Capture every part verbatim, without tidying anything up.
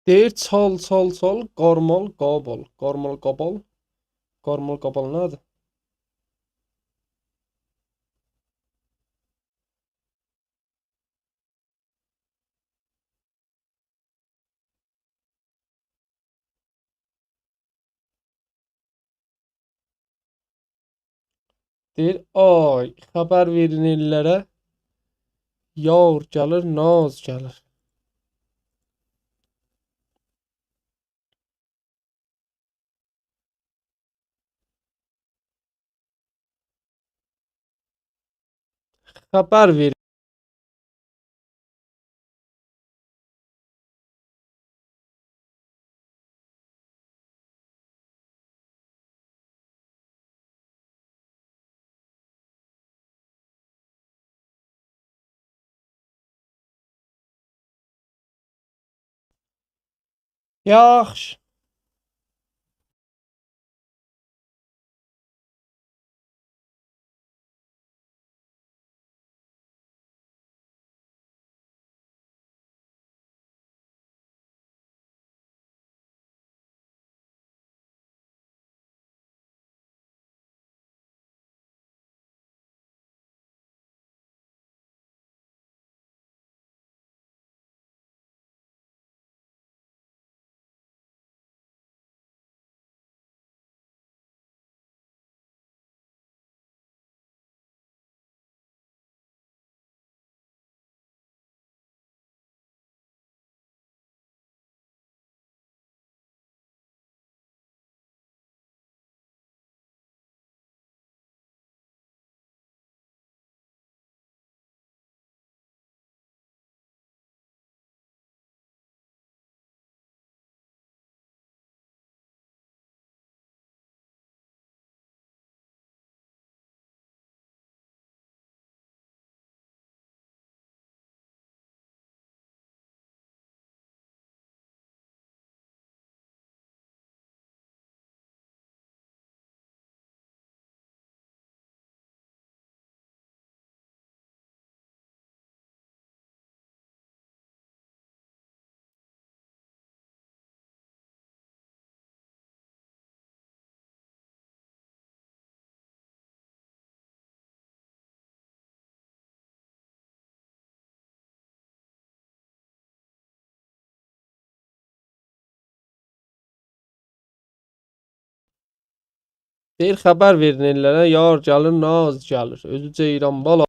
دئییر: «چال، چال، چال، قارمال قابال.» قارمال قابال؟ قارمال قابال نه‌دیر؟ دئییر: «آی، خبر وئرین ائللره، یار گلیر، ناز گلیر.» خبر وئر. یاخشی. دئییر: خبر وئرین ائللره، یار گلیر، ناز گلیر. اؤزو جئیران بالا.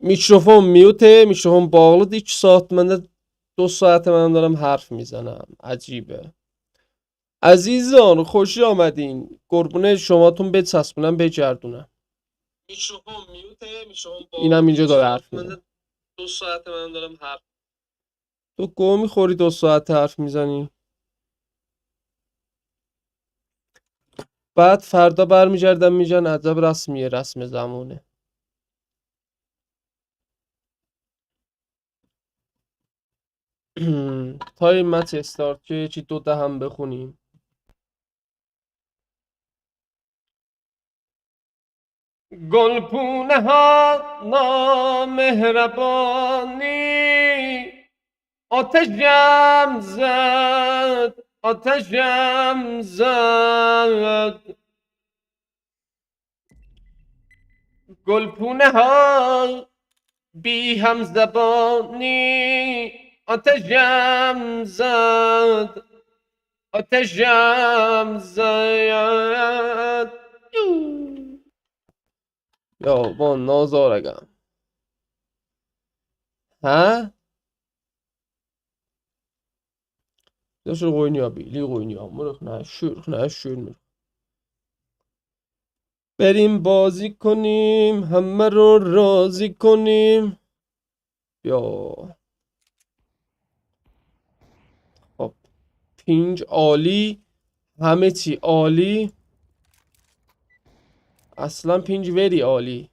میکروفون میوته، میکروفون باغلیدیر. ایکی ساعات من ده، دو ساعته من دارم حرف می‌زنم. عجیبه. عزیزان، خوش آمدین. قربون شماتون، بچسبونم، بگردونم. میکروفون میوته، میکروفون باغلیدیر. اینم اینجا داره حرف می‌زنه. دو ساعته من دارم حرف تو گو می‌خوری، دو ساعت حرف می‌زنی. بعد فردا برمی‌گردن می‌گن عجب رسمیه، رسم زمونه. تای مچ استارت که چی دو دهم بخونیم. گل‌پونه‌ها نامهربانی، آتشم زد، آتشم زد. گل‌پونه‌ها بی همزبانی، آتشم زد، آتشم زد. یا با نازارگم. ها؟ بیز ده شوخ اوینایا بیلیریک، اوینایامیریق، نه شوخ، نه شوخ. بریم بازی کنیم، همه رو راضی کنیم. یا. خب. پینگ عالی. همه چی عالی. اصلاً پینگ وری عالی.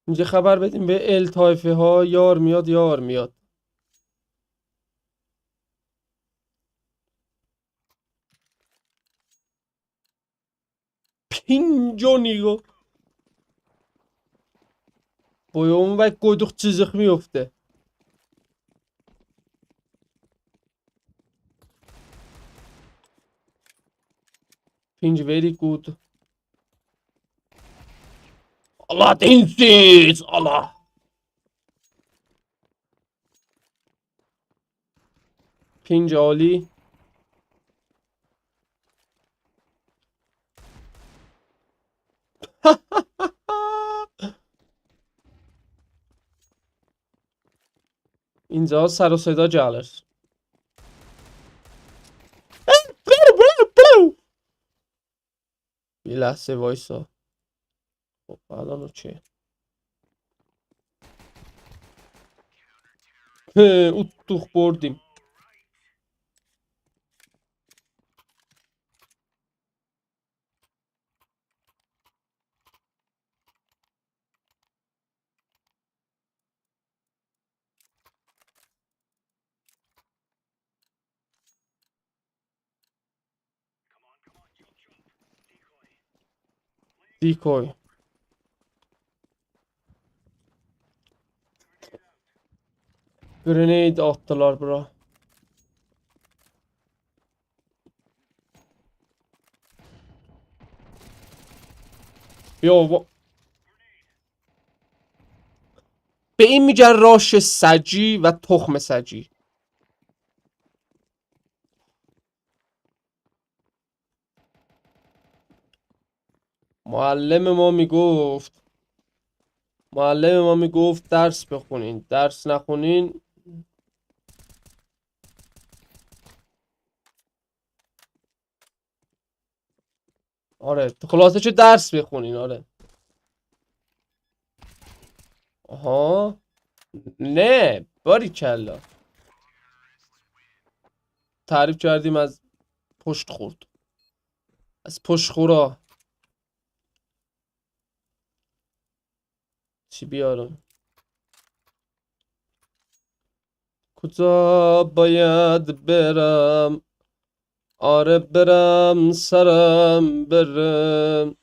اینجا خبر بدیم به ال طایفه ها، یار میاد، یار میاد. پینجو نیگا. بویومو و قویدوق چیزیق میفته. پینگ very good. الله، دینسیز، الله. پینگ عالی. اینجا سر و صدا گلیر. بیر لحظه وایسا. خب، الان اوکی. هه، اوتدوق، بردیم. دیکوی. گرنید آتدیلار بورا. یو، بو... به این می‌گن راش سگی و تخم سگی. معلم ما می‌گفت، معلم ما می‌گفت درس بخونین، درس نخونین. آره، خلاصه که درس بخونین، آره. آها. نه، باریکلا. تعریف کردیم از پشت خورد. از پشت خورا. چی بیارم؟ کجا باید برم؟ آره برم، سرم بره.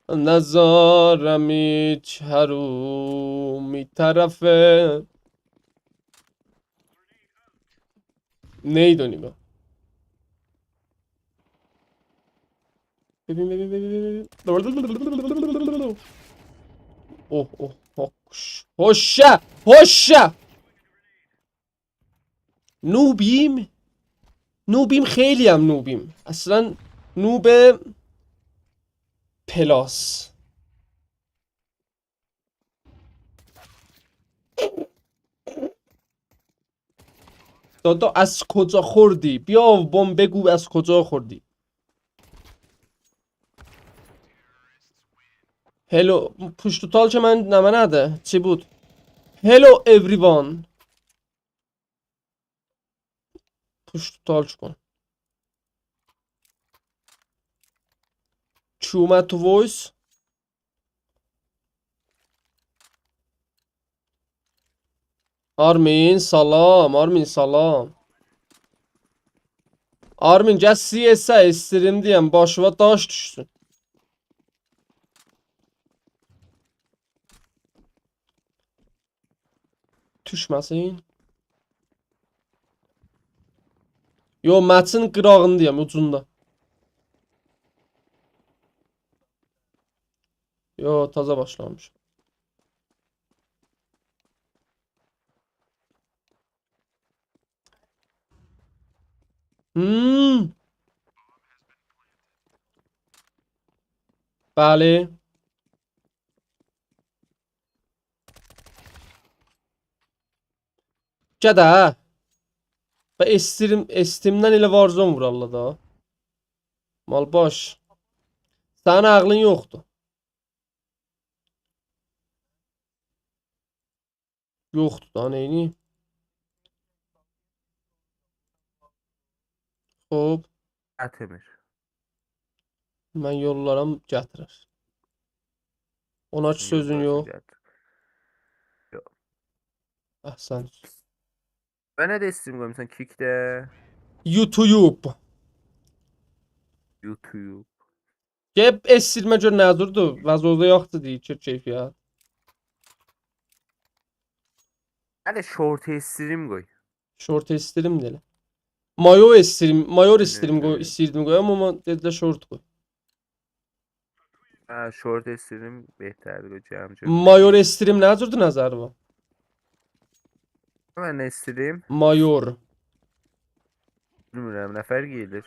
نزارم هیچ حرومی طرفه. نه‌ای دونیم. ببین، ببین، ببین، ببین. اوه، اوه، هوش. هوشه، هوشه. نوبیم. نوبیم، خیلی هم نوبیم. اصلاً نوب پلاس. دادا، از کجا خوردی؟ بیا بوم بگو از کجا خوردی. Hello، push to talk من نمنه‌ده. چی بود؟ Hello everyone. Push to talk کن. کی اومد تو voice؟ آرمین، سلام. آرمین، سلام. آرمین، گل سی اس استریم دئیم، باشیما داش دوشسون. دوشمه‌سین. یو، مچین قیراغیندایام، اوجوندا. یو، تازا باشلامیشام. هوم. بلی. گده، هه. به استریم، استریمدن ائله وارزون وورارلار دا. مال باش. سنین عقلین یوخدور. یوخدور دا، نئینی؟ خوب. گتیرمیر. من یوللارام، گتیریر. اونا کی سؤزون یوخ. گتیریر. یوخ. احسن. و نه ده استریم قویموسان کیکده؟ یوتیوب. یوتیوب. گل استریمه گؤر نه جوردور. وضعیت یوخدور دئییر کی، کیفیت. هله شورت استریم قوی. شورت استریم ده ائله. مایور استریم، مایور ائله، استریم قوی، ائله. ایستیردیم قویام، آمما دئدیلر شورت قوی. هه، شورت استریم بهتردیر، قوی گلم گؤروم. مایور استریم نه جوردور نظرین وار؟ من استریم؟ مایور. بیلمیرم، نه فرق ائدیر؟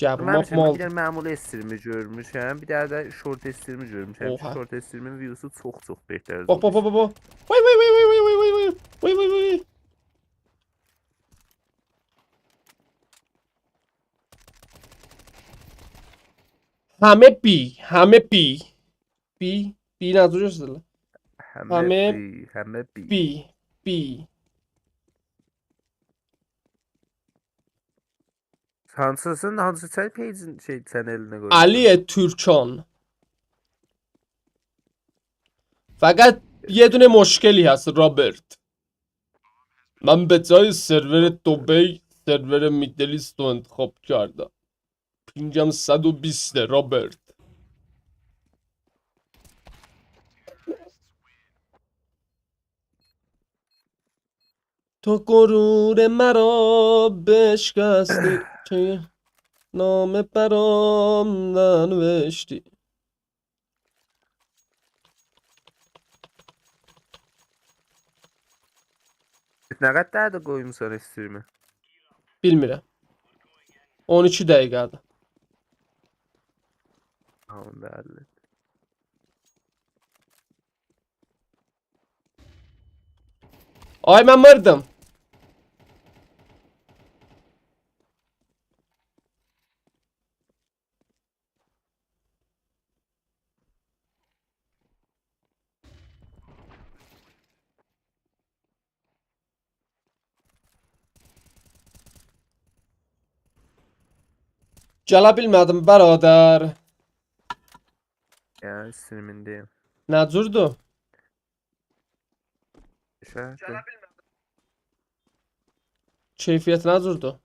گل، من ما-، همیشه مال. بیر دنه معمولی استریمی گؤرموشم، بیر دنه ده شورت استریمی گؤرموشم. اوها. شورت استریمین ویوسو چوخ چوخ بهتردیر. باخ، باخ، باخ، باخ، باخ. وای، وای، وای. همه بی، همه بی. بی، بی نه جور یازیلیر؟ همه همه بی، همه بی. بی، بی. هانسی‌سین، هانسی سن پیجین، شئی، چنلینه قویدون؟ علی تورکان. فقط یه دونه مشکلی هست، رابرت. من به جای سرور دبی، سرور میدل ایست رو انتخاب کردم. پینگم صد و بیست، رابرت. تو غرور مرا بشکستی، که نامه برام ننوشتی. نه قدردیر قویموسان استریمی؟ بیلمیرم. اون ایکی دقیقه‌دیر. ها، اوندا اللی. آی، من مردم. گله بیلمه‌دیم، برادر. یعنی، استریمینده‌یم. نه جوردور؟ شهر. کیفیت نه جوردور؟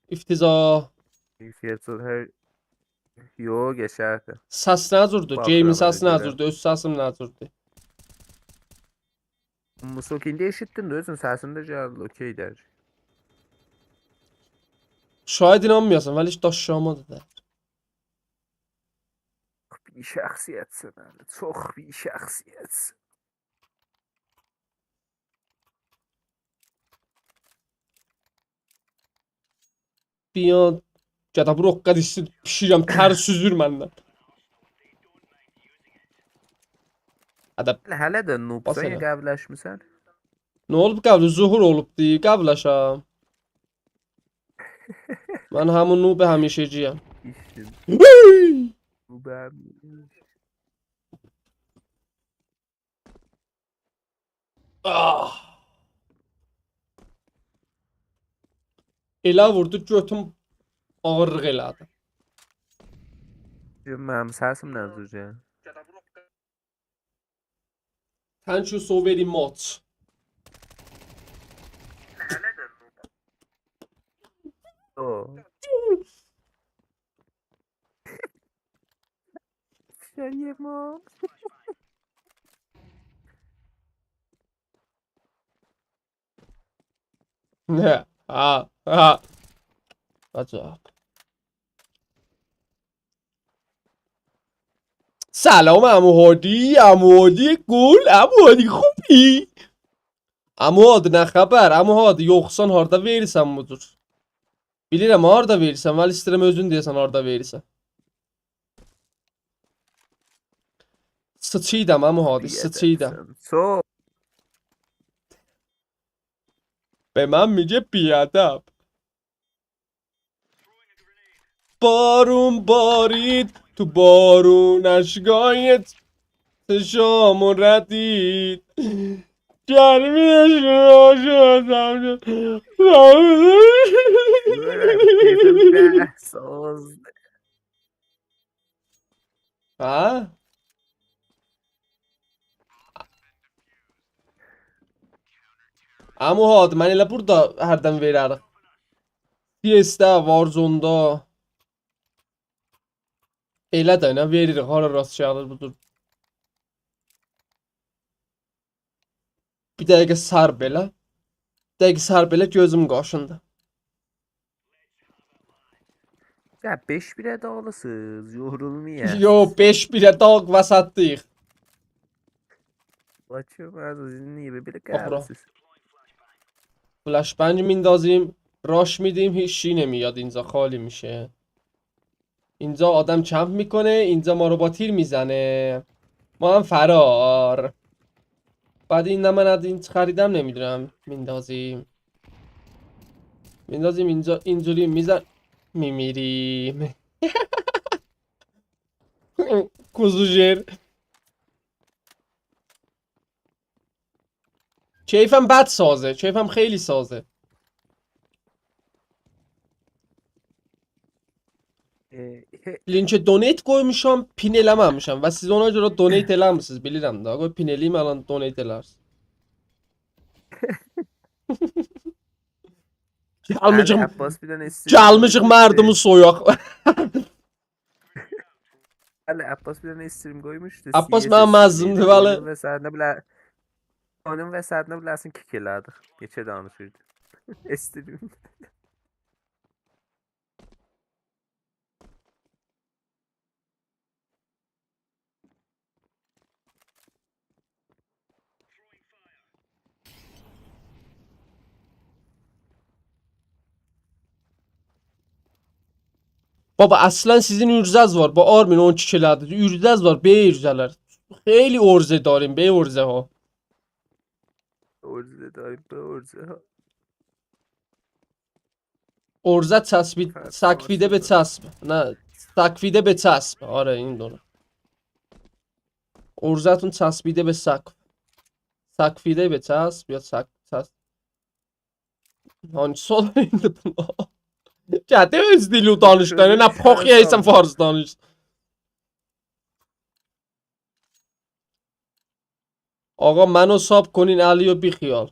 افتضاح. کیفیت هر، یوخ، قشنگدیر. سس نه جوردور؟ باخیرام، گیمین سسی نه جوردور؟ اؤز سسیم نه جوردور؟ موسوک ایندی ائشیتدین ده، اؤزون سسین ده گلدی، اوکی‌دیر. شاید اینانمایاسان، ولی هئچ داشلامادی دا. بی‌شخصیت‌سن، علی، چوخ بی‌شخصیت‌سن. بیا، گده بو رقه دیسی پیشیرم، تر سوزور مندن. هده. هله، هله ده نوبسان، باس یا هله. قوی‌لشمیسن؟ نه اولوب قوی؟ ظهور اولوب دئییر، قوی‌لشم. من همون نوب همیشگی‌یم. ایشین. هی! نوب همیشگی. آه. ائله ووردو، گؤتوم آغیرلیق ائله‌دی. منیم سسیم نه جور؟ Thank you so very much. او. شریف ما. نه، ها، ها. عجب. سلام عمو هادی، عمو هادی گل، عمو هادی خوبی؟ عمو هادی نه خبر؟ عمو هادی یوخسان هاردا وئریرسن بو جور؟ بیلیرم هاردا وئریرسن، ولی ایسته‌ییرم اؤزون دئیه‌سن هاردا وئریرسن. سیچیدام، عمو هادی، سیچیدام. بی‌ادبسن. سو. به من میگه بی‌ادب. بارون بارید، تو بارون اشکای چشامو ردید. گرمی شما شدم. بؤیله بیر بحث اوغوز. ها؟ عمو هادی، من ائله بوردا هردن وئررم. سی اسده، وارزوندا. ائله ده نه وئریر، هارا راست گلیر بودور. بیر دقیقه صبر ائله. بیر دقیقه صبر ائله، گؤزوم قاشیندی. یا بئش بیره داغیلیسیز، یورولمایاق. یو، بئش بیره داغ وسطدیک. باکی، من نییه بئله باخ بورا. قهرسیز؟ Flashbang میندازیم، rush میدیم، هیچ چی نمیاد اینجا، خالی میشه. اینجا آدم کمپ می‌کنه، اینجا ما رو با تیر می‌زنه. ما هم فرار. بعد این نه، من از این خریدم نمیدونم. میندازیم. میندازیم اینجا، اینجوری می‌زن، می‌میریم. کوزو ژر. کیفم بد سازه، کیفم خیلی سازه. ائ، هه، لینک دونیت قویموشام، پین ائله‌مه‌میشم و سیز اونا گؤره دونیت ائله‌میسینیز، بیلیرم ده. قوی پین ائله‌ییم، الان دونیت ائلرسینیز. علی گلمیشیک، عباس بیر دنه استریم گلمیشیک قویموشدو. مردمی سویاق. علی عباس بیر دنه استریم قویموشدو. عباس سی اس منیم استریم عزیزیمدیر، قویدو. بلی. اونون وسطینه بیله، اونون وسطینه بیله‌سین کیک ائله‌دیک. نئچه دانیشیردی. استریم. بابا، اصلا سیزین عرضه‌ز وار. با آرمین اون ایکی کیلودور. عرضه‌ز وار، بئ عرضه‌لر. خیلی عرضه داریم، بئ عرضه ها. عرضه داریم، بئ عرضه ها. عرضه چسبید، فرق سقفیده به وار. چسب. نه، سقفیده به چسب. آره، این دوره. عرضه‌تون چسبیده به سقف. سقفیده به چسب یا سقف، چسب. هانسی اولا ایندی بونا؟ گده اؤز دیلی دانیش دا، نه پوخ یئیسن فارس دانیش. آقا، منو ساب کنین، علیو بیخیال.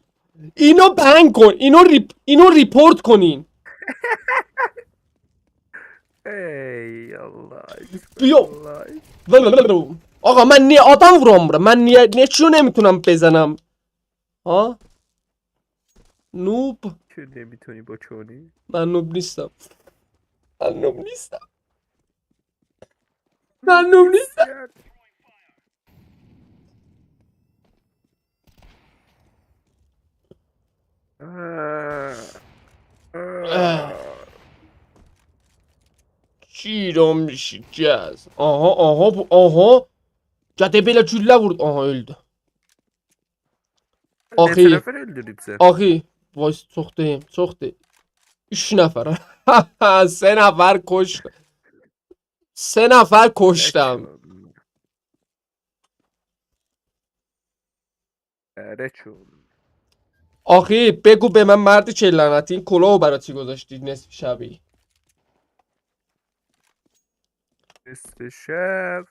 اینو بن کن، اینو ریپ-، اینو ریپورت کنین. ای الله. بیو. الله. آقا، من نییه آدام ووراممیرام؟ من نییه، نییه کیو نمی‌تونم بزنم؟ ها؟ نوب. چرا نمی‌تونی بکنی؟ من نوب نیستم. من نوب نیستم. من نوب نیستم. اه. اه. گیرم شکست. آها، آها، بو، آها. گده بئله گولله ووردو. آها، اؤلدو. آخی. نئچه نفر اؤلدوروبسن؟ آخی. وای، چوخ دئییم، چوخ دئییم. اوچ نفر. سه نفر کشت. سه نفر کشتم. رکون. آخی، بگو به من، مردی که لعنتی، این کلاهو برا چی گذاشتی نصف شبی؟ نصف شب.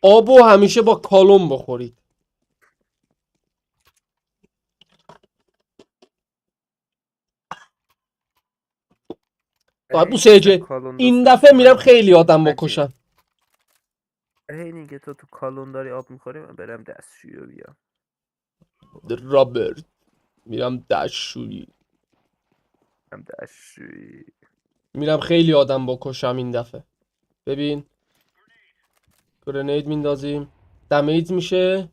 آبو همیشه با کالون بخورید. آی، بو سیجی. کالون این دوستو. دفعه میرم خیلی آدم بلکه. بکشم. عین اینکه تو، تو کالون داری آب می‌خوری، من برم دستشویی بیام. رابرت. میرم دستشویی. هم دستشویی. میرم خیلی آدم بکشم این دفعه. ببین. گرنید میندازیم. دمیج می‌شه.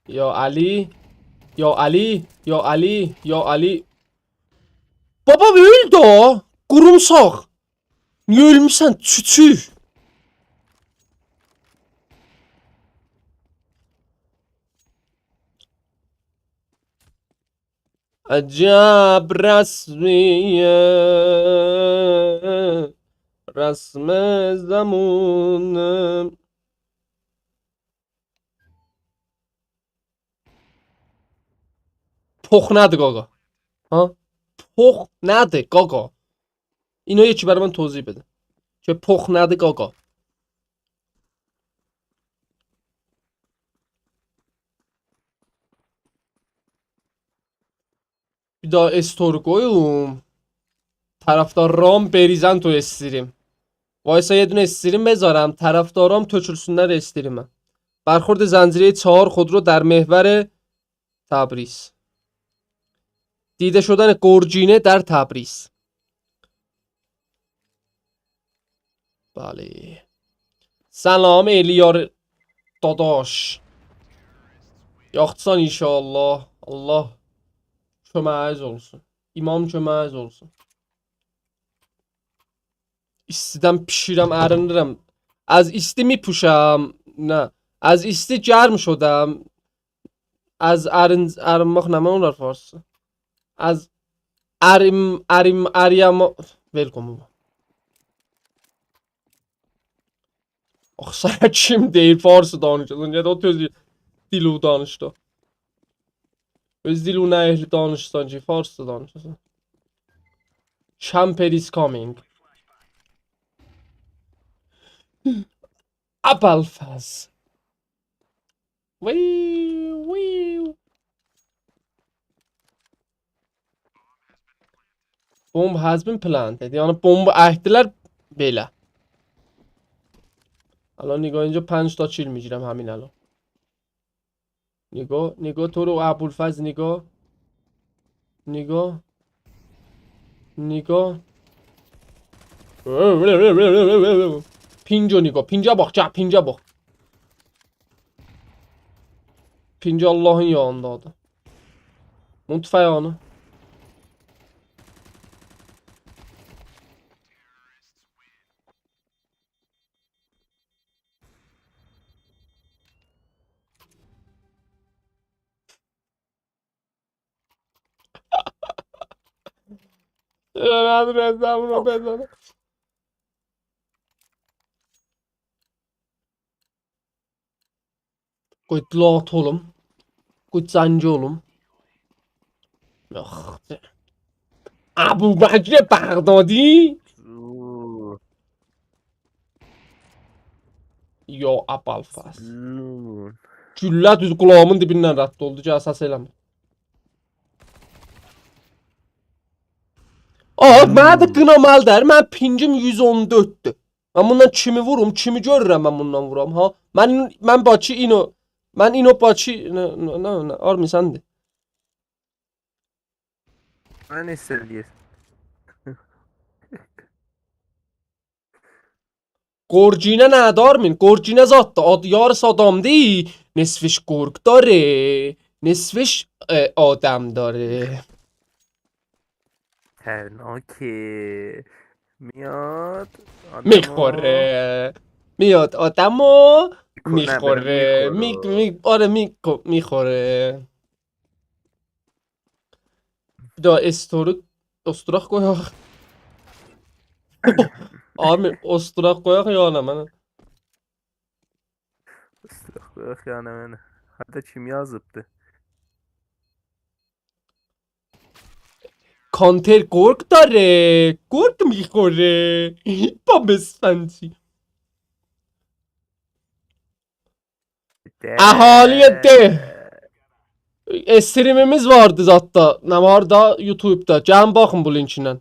یا علی. یا علی. یا علی. یا علی. بابا، اؤل دا. قورومساق. نییه اؤلموسن، چوچو؟ عجب رسمیه، رسم زمونه. پخ نه‌دیر، قاقا؟ ها؟ پخ نه‌دیر، قاقا؟ اینو یکی برای من توضیح بده. که پخ نه‌دیر، قاقا؟ بیر دانا استوری قویوم. طرفدارام بریزن تو استریم. وایسا یه دونه استریم بذارم، طرفدارام تؤکولسونلر استریمه. برخورد زنجیرهٔ چهار خودرو در محور تبریز. دیده شدن گرجینه در تبریز. بلی. سلام الیار داداش. یاخشیسان ان‌شاءالله. الله کؤمه‌ییز اولسون. امام کؤمه‌ییز اولسون. ایستیدن پیشیرم، ارینیرم. از ایستی می‌پوشم. نه. از ایستی گرم شدم. از ارین-، ارینمک نمنه اولار فارسجا؟ از اریم، اریم، اریما-، ول کن بابا. آخی سنه کیم دئییر فارسی دانیشیرسان؟ گئت اوتور اؤز دیلینی دانیش دا. اؤز دیلینه اهلی دانیشسان کی، فارسی دانیشیرسان. Camper is coming. ابوالفضل. وی، وی. Bomb has been planted. یعنی بمب اکدیلر بئله. الان نگاه اینجا پنج تا کیل می‌گیرم همین الان. نگاه، نگاه تو رو ابوالفضل، نگاه. نگاه. نگاه. پینگو نگاه. پینگا باخ، گل پینگا باخ. پینگی اللهین یانیندادیر. مطفیانی. من رضا بونو بزنم. قوی لات اولوم. قوی جنگی اولوم. یوخ. ابوبکر بغدادی؟ اوو. یا ابوالفضل. اوو. گولله دوز قولاغیمین دیبیندن رد اولدو، گل سس ائله‌مه. آ، منه ده قینامالی دئییر، من پینگیم یوز اون دؤرددور. من بوندان کیمی ووروم، کیمی گؤرورم من بوندان وورام، ها؟ من، من باکی اینو، من اینو باکی، نه، نه، نه، نه، آرمین سندیر. من ایسته‌دیر. گرجینه نه دارمین؟ گرجینه زاددیر، آد-، یاریسی آدامدیر. نصفش گرگ داره، نصفش، اه، آدم داره. ترناکه میاد، آدمو می‌خوره. میاد آدمو می‌خوره. نه، می‌خوره. می-، می-، آره، می-، می‌خوره. بیر دانا استوری-، استوراق قویاق. آبی، استوراق قویاق یا نه منه؟ استوراق قویاق یا نه منه؟ هاردا کیم یازیبدی؟ کانتر گرگ داره، گرگ می‌خوره. بابا سنچی. ده. اهالی ده. استریمیمیز واردی زاددا. نه وار دا؟ یوتیوبدا. گلین باخین بو لینکیندن.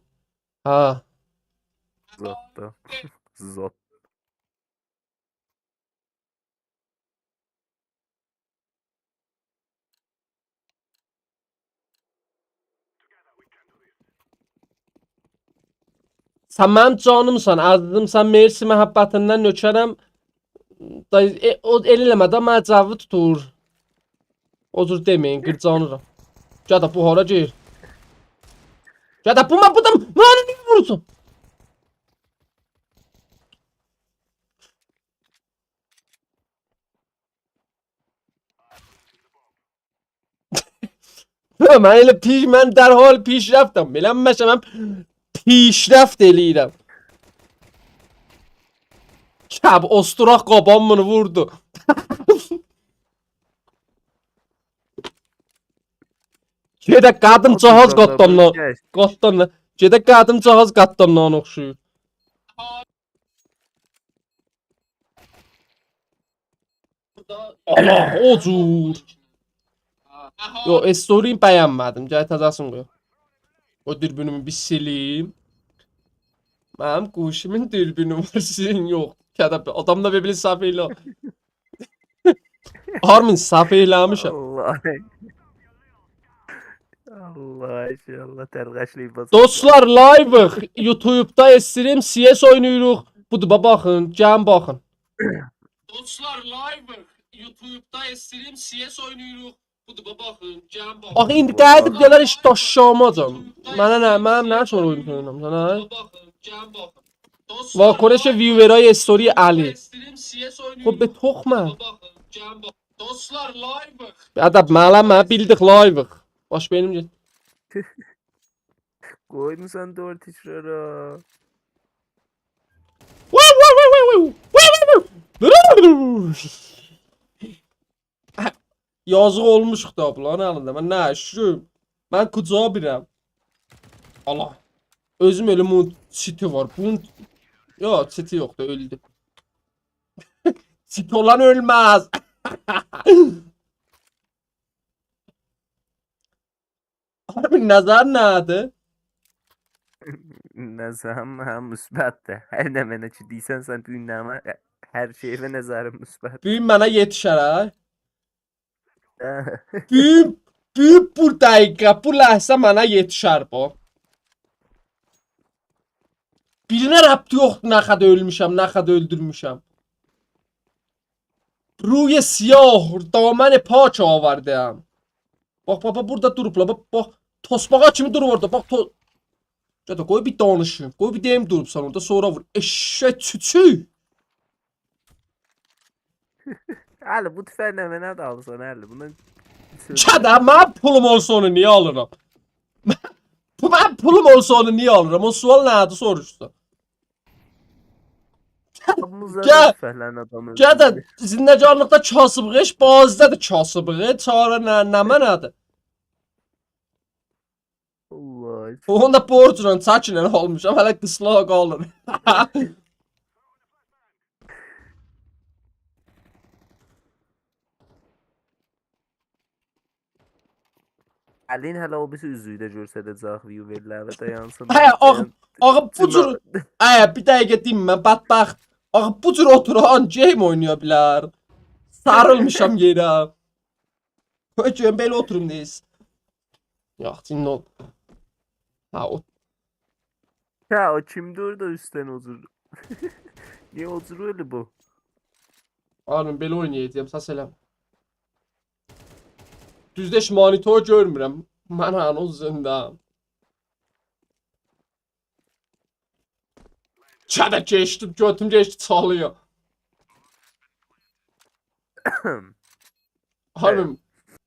ها. زاددا. زاد. سن منیم جانیمسان، عزیزیمسان، مرسی محبتیندن نؤکرم. دا، ائ، او، ائله ائله‌مه ده، منه جوی توتور. او جور دئمه‌یین، قیرجانیرام. گده، بو هارا گیر؟ گده، بو، بو دا، منی نییه وورورسان؟ من ائله پیش، من در حال پیشرفتم. بئله‌مه‌شم، من پیشرفت ائله‌ییرم. کب، اوستوراق قابان بونو ووردو. گئده قادین‌جاغیز قاتدانلا، قاتدانلا. گئده قادین‌جاغیز قاتدانلان اوخشویور. آنا، او جور. یو، استوری‌نی بَیه‌نمه‌دیم. گل تزه‌سینی قویاق. او دوربینیمی بیر سیلیم. منیم گوشیمین دوربینی وار، سیزین یوخ. کده آدام دا بیر بیلین صفحه ائله. آرمین، صفحه ائله‌میشم. الله. الله، ان‌شاءالله ترقشلیب باساجاق. دوستلار، لایویق. یوتیوبدا استریم، سی اس اویناییریق. بودور، با-، باخین، گلین باخین. دوستلار، لایویق. یوتیوبدا استریم، سی اس اویناییریق. بودور، با-، باخین، گلین باخین. آخی ایندی قاییدیب گلر هئچ داشلاما جان. منه نه، منیم نه سونرا اویون اویناییرام سن، هه؟ بودور، با-، باخین، گلین باخین. واکنش ویورای استوری علی. خب به تخمه. دوستلار، لایویق. ادب، معلم، منه بیلدیک لایویق. باش بئینیم گئت. قویموسان دؤرد تکرارا. یازیق اولموشوق دا بونلارین الینده. من نه شوم؟ من کوجاغا بیرم. الله. اؤزوم اؤلوم، بونون چیتی وار. بونون، یوخ، چیتی یوخدور، اؤلدو. چیتی اولان اؤلمز. آرمین، نظرین نه‌دیر؟ نظریم هم مثبت‌دیر. هر نمنه کی دئییرسن سن، بو گون نمنه، هر شئیه نظریم مثبت. بو گون منه یئتیشر، هه؟ هه. بو گون، بو گون بو دقیقه، بو لحظه منه یئتیشر بو. بیرینه ربطی یوخدور، نه قدر اؤلموشم، نه قدر اؤلدورموشم. روی سیاه، دامن پاک آورده‌ام. باخ، باخ، باخ، بورادا دوروبلار. باخ، باخ، توسباغا کیمی دوروب اورادا. باخ، تو-، گده، قوی بیر دانیشیم. قوی بیر دئییم دوروبسان اورادا، سونرا وور. ائششک چوچو. علی، بو توفنگی نمنه آلیرسان، علی؟ بوندان سؤز... گده، منیم پولوم اولسا اونو نییه آلیرام؟ بو منیم پولوم اولسا اونو نییه آلیرام؟ او سؤال نه‌دیر سوروشسا؟ بو زادن گل، توفنگلرین آدامی گده، اؤلدوردو. زندگانلیقدا کاسیبیق، هئچ بازیدا دا کاسیبیق، هئچ چاره نه، نمنه‌دیر؟ الله. اونو دا بورجلا، چکینن آلمیشام، هله قیسلاغا قالیر. علی‌نین هله او بیریسی اوزویو ده گؤستره‌جک ویورلره، دایانسین. هه، آخی، دایان-، آخی بو جور، هه، بیر دقیقه دینمه، بدبخت. آخی بو جور اوتوران گیم اوینایا بیلر؟ ساریلمیشام یئره. قوی گؤروم، بئله اوتوروم دئییرسن. یوخ، جینلی اول. هه، او... هه، او کیم دوردو اوستدن او جور؟ نییه او جور اؤلدو بو؟ آرمین، بئله اوینایاجاغام، سس ائله‌مه. دوزده هئچ مانیتور گؤرمورم. من هنوز زنده‌ام. گده کئچدیم، گؤتوم کئچدی چالییا. آرمین،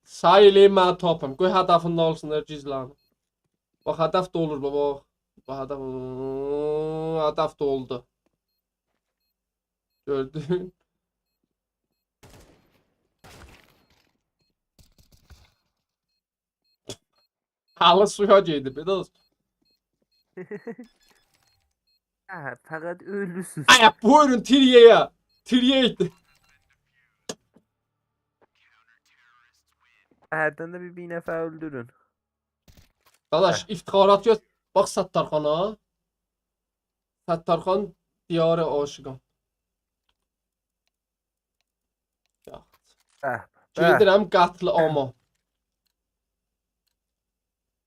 سعی ائله‌یین منی تاپین. قوی هدفین ده اولسونلار گیزلنیب. باخ، هدف ده اولور، بابا. باخ، هدف، هدف ده اولدو. گؤردون؟ هله سویا گئدیب، بیر ده اولسون. هه، فقط اؤلورسوز. آیا، بویورون، تری‌یه. تری‌یه گئتدی. هردن ده بیر، بیر نفر اؤلدورون. داداش، هه. افتخارات گؤز-، باخ ستارخانا. ستارخان دیار عاشقان. یاخشی. به، به. گئدیرم قتل‌عاما.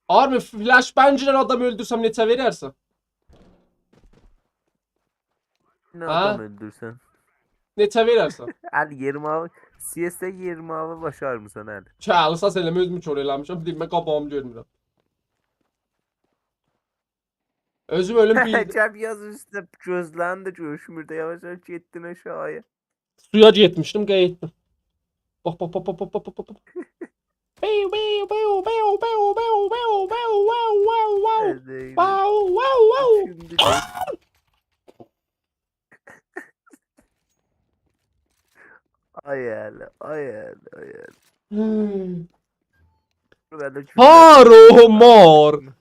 آرمی، فلش‌بنگ‌له آدام اؤلدورسم، نئچه وئررسن؟ نه هه؟ آدام اؤلدورسن؟ نئچه وئررسن؟ علی، یئرمی آلتی، سی اس‌ده یئرمی آلتی باشارمیسان، علی؟ چالیسا سن ائله‌مه، اؤزومو کور ائله‌میشم، دیمه قاباغیمی گؤرمورم. اؤزوم اؤلوم بیلدیم. چپ یاز اوسته گؤزلرین ده گؤرشمور ده، یاواش-یاواش گئتدین آشاغییا. سویا گئتمیشدیم، قاییتدیم. باخ، باخ، باخ. بیو، بیو، بیو، بیو، بیو، بیو، بیو، بیو، واو، واو، واو. هادی. واو، واو، واو. اوچونجو دئییل. آی علی، آی علی، آی علی. هوم. بورادا گوللر تار و مار.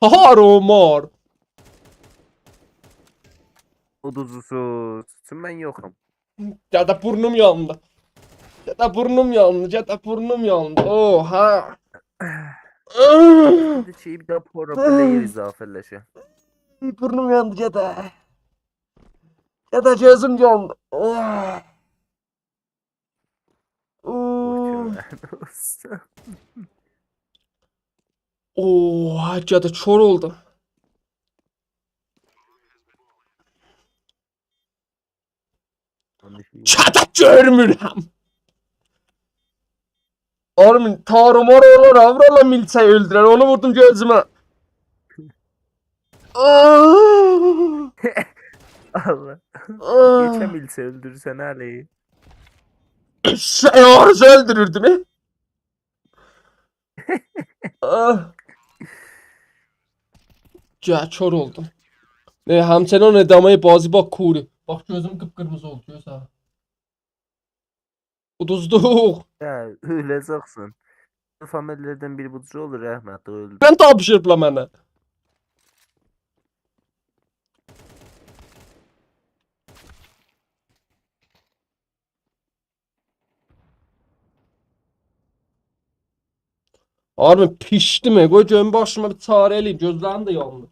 تار و مار. اودوزوسوز. چون من یوخام. گده بورنوم یاندی. گده بورنوم یاندی. گده بورنوم یاندی. اوها. ایندی کی، بیر ده پرو پلیر اضافه‌لشه. بورنوم یاندی گده. گده گؤزوم یاندی. اوه. اوه. اوه، گده کور اولدوم. گده گؤرمورم. اوغلوم، تار و مار اولور، وورورلار میلچه‌یی اؤلدورر. اونو ووردوم گؤزومه. آه! الله. آه! نئچه میلچه اؤلدورورسن، علی؟ شئی، اوروجو اؤلدوروردوم، ائ. آه. گل، کور اولدوم. ائ، همچنان ادامهٔ بازی با کوری. باخ، گؤزوم قیپ‌قیرمیزی اولدو، گؤر سن. اودوزدوق. هه، اؤله‌جکسن. فامیللردن بیری بو جور اولور، رحمتلی اؤلدو. سن تاپشیریبلا منه. آرمین، پیشدیم، ائ. قوی گؤروم باشیما بیر چاره ائله‌ییم. گؤزلریم ده یاندی.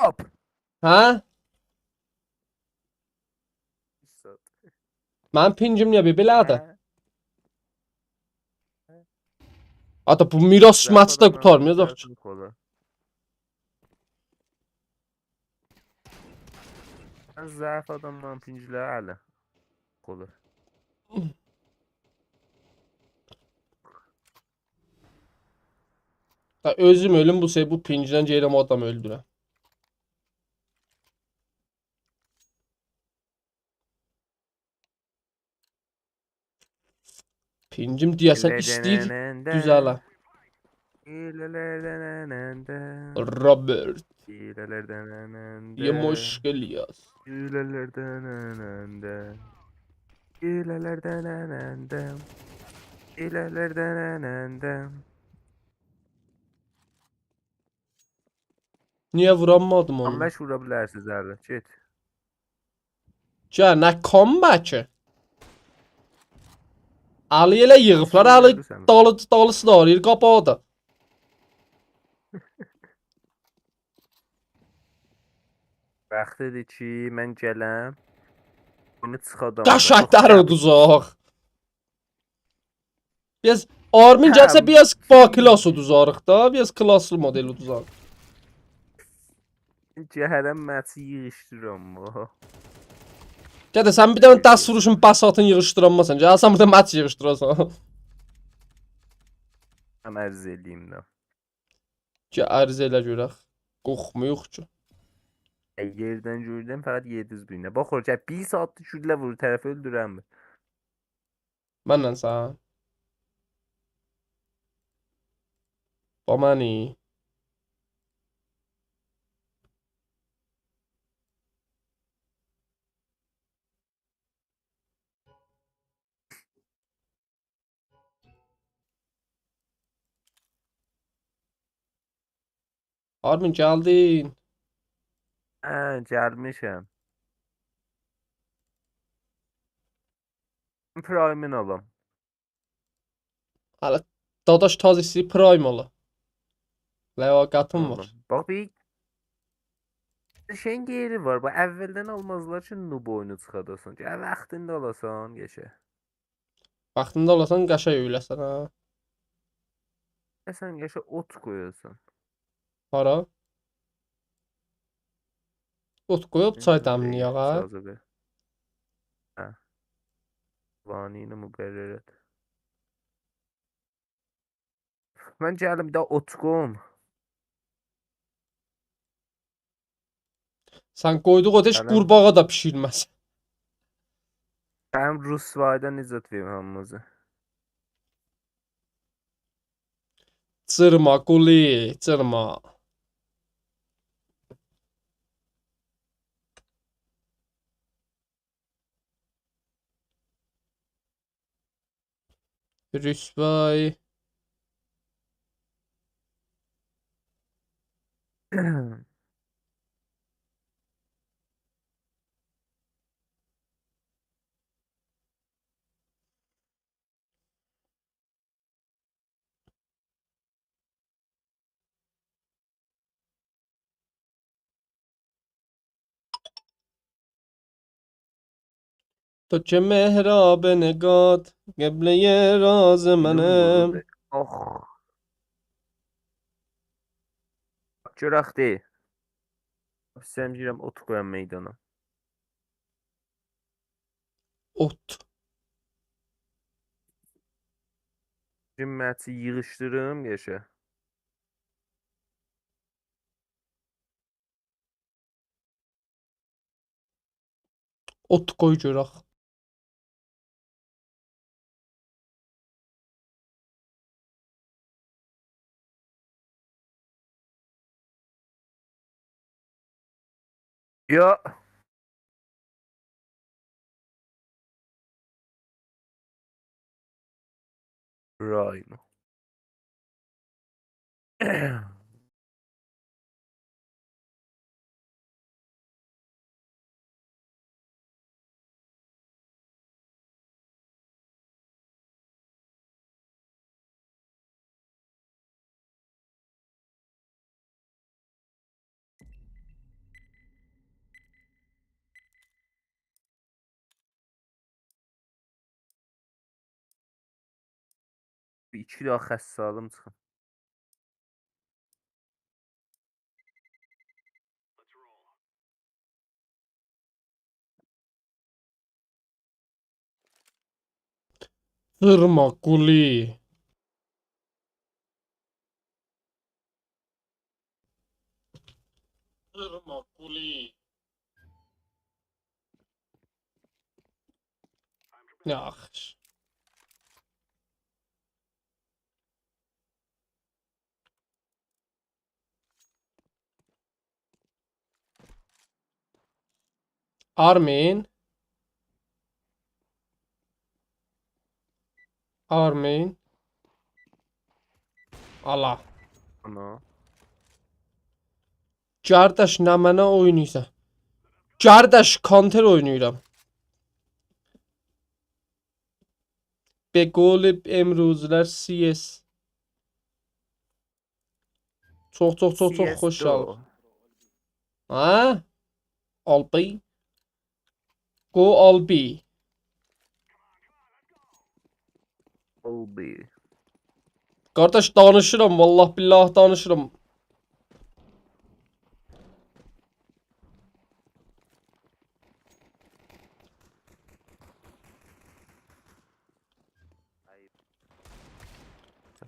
هوپ. هه؟ منیم پینگیم نییه بیر بئله‌دیر؟ هه؟ آتا، بو میراث ضعیف مچی ده آداملارین قوتارمایاجاق کی. پینگی اولور. من ضعیف آداملارین پینگی‌لری هله اولور. دا اؤزوم اؤلوم، بو شئی، بو پینگدن گلیرم آدام اؤلدورم. پینگیم دئیه‌سن ایسته‌ییر دوزه‌له. رابرت. یه مشکل یاز. نییه وورانمادیم اونو؟ همش وورا بیلرسینیز، علی. گئت. گل، نه کامبکی؟ علی ائله ییغیبلار، علی دالی، دالیسی دا آغرییر، قاباغی دا. واختیدیر کی، من گلم. بونو چیخادام. قشنگ‌تر اودوزاق. بیر آز آرمین گلسه، بیر آز با کلاس اودوزاریق دا، بیر آز کلاسلی مدل اودوزاریق. گل، هره مچی ییغیشدیرام بو. گده، سن بیر دنه دست ووروشون بساطین ییغیشدیرانماسان. گل، سن بیر دنه مچ ییغیشدیراسان. من عرض ائله‌ییم ده. گل، عرض ائله گؤرک. قورخمویوق کی. ائ، یئردن گؤردوم، فقط یئدیز بینه. باخ، اورا گل، بیر ساعاتدیر گولله وورور، طرفی اؤلدوره‌میر. منن سن. با منی. آرمین، گلدین؟ هه، گلمیشم. پرایمین آلام. هله داداش تازه ایسته‌ییر پرایم اولا. لیاقتین وار. آلام. باخ، بیر شئیین یئری وار. بو اولدن آلمازلار کی، نوب اویونو چیخاداسان. گل، واختیندا آلاسان، قشنگ. واختیندا آلاسان، قشنگ اؤیله‌سن، هه؟ سن قشنگ اوت قویاسان. هارا؟ اوت قویوب چای دمله‌یک، هه؟ اجازه وئر. هه. قوانین مقررات. من گلیم ده اوت قویوم. سن قویدوق او تک قورباغا دا پیشیرمز. من رسواییدان نجات وئریم هامینیزی. جیرما، قولی، جیرما. رسوای. تو که محراب نگاهت، قبلهٔ راز منم. آخ. گؤرک دئییل. سن گیرم اوت قویام میدانا. اوت. گومه‌چی ییغیشدیریم، یاشا. اوت قوی گؤرک. یا. Rhino. بیر ایکی دانا خسته آلیم چیخیم. جیرما، قولی. جیرما، قولی. یاخشی. آرمین. آرمین. آلا. آنا. قارداش، نمنه اویناییرسان؟ قارداش، کانتر اویناییرام. به قول امروزلر سی اس. چوخ، چوخ، چوخ، چوخ خوش گلدی. سی اس دو. هه؟ آلبی. Go آلبی. آلبی. قارداش، دانیشیرام، والله بالله دانیشیرام.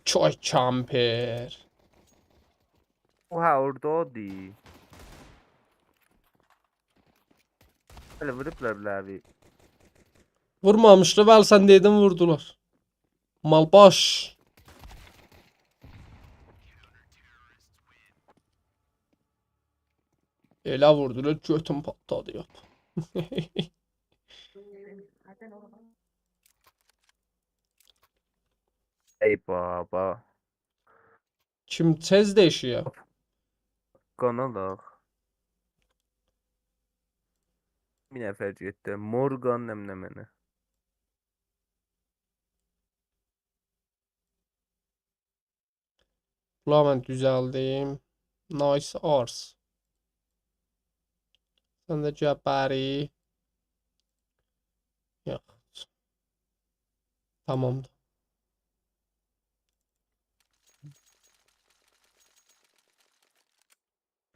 چوی کمپر. او، هه، اوردادی. هله ووروبلار بیله‌وی. وورمامیشدی، ولی سن دئدین ووردولار. مالباش. ائله ووردولار، گؤتوم پاتلادی، یاپ. ای بابا. کیم تئز دئییشیر؟ قان آلاق. بیر نفر گئتدی. مورگان نمنه‌منه. بولاری من دوزلدیم. Nice Ars. سن ده گل بری. یوخ. تامامدیر.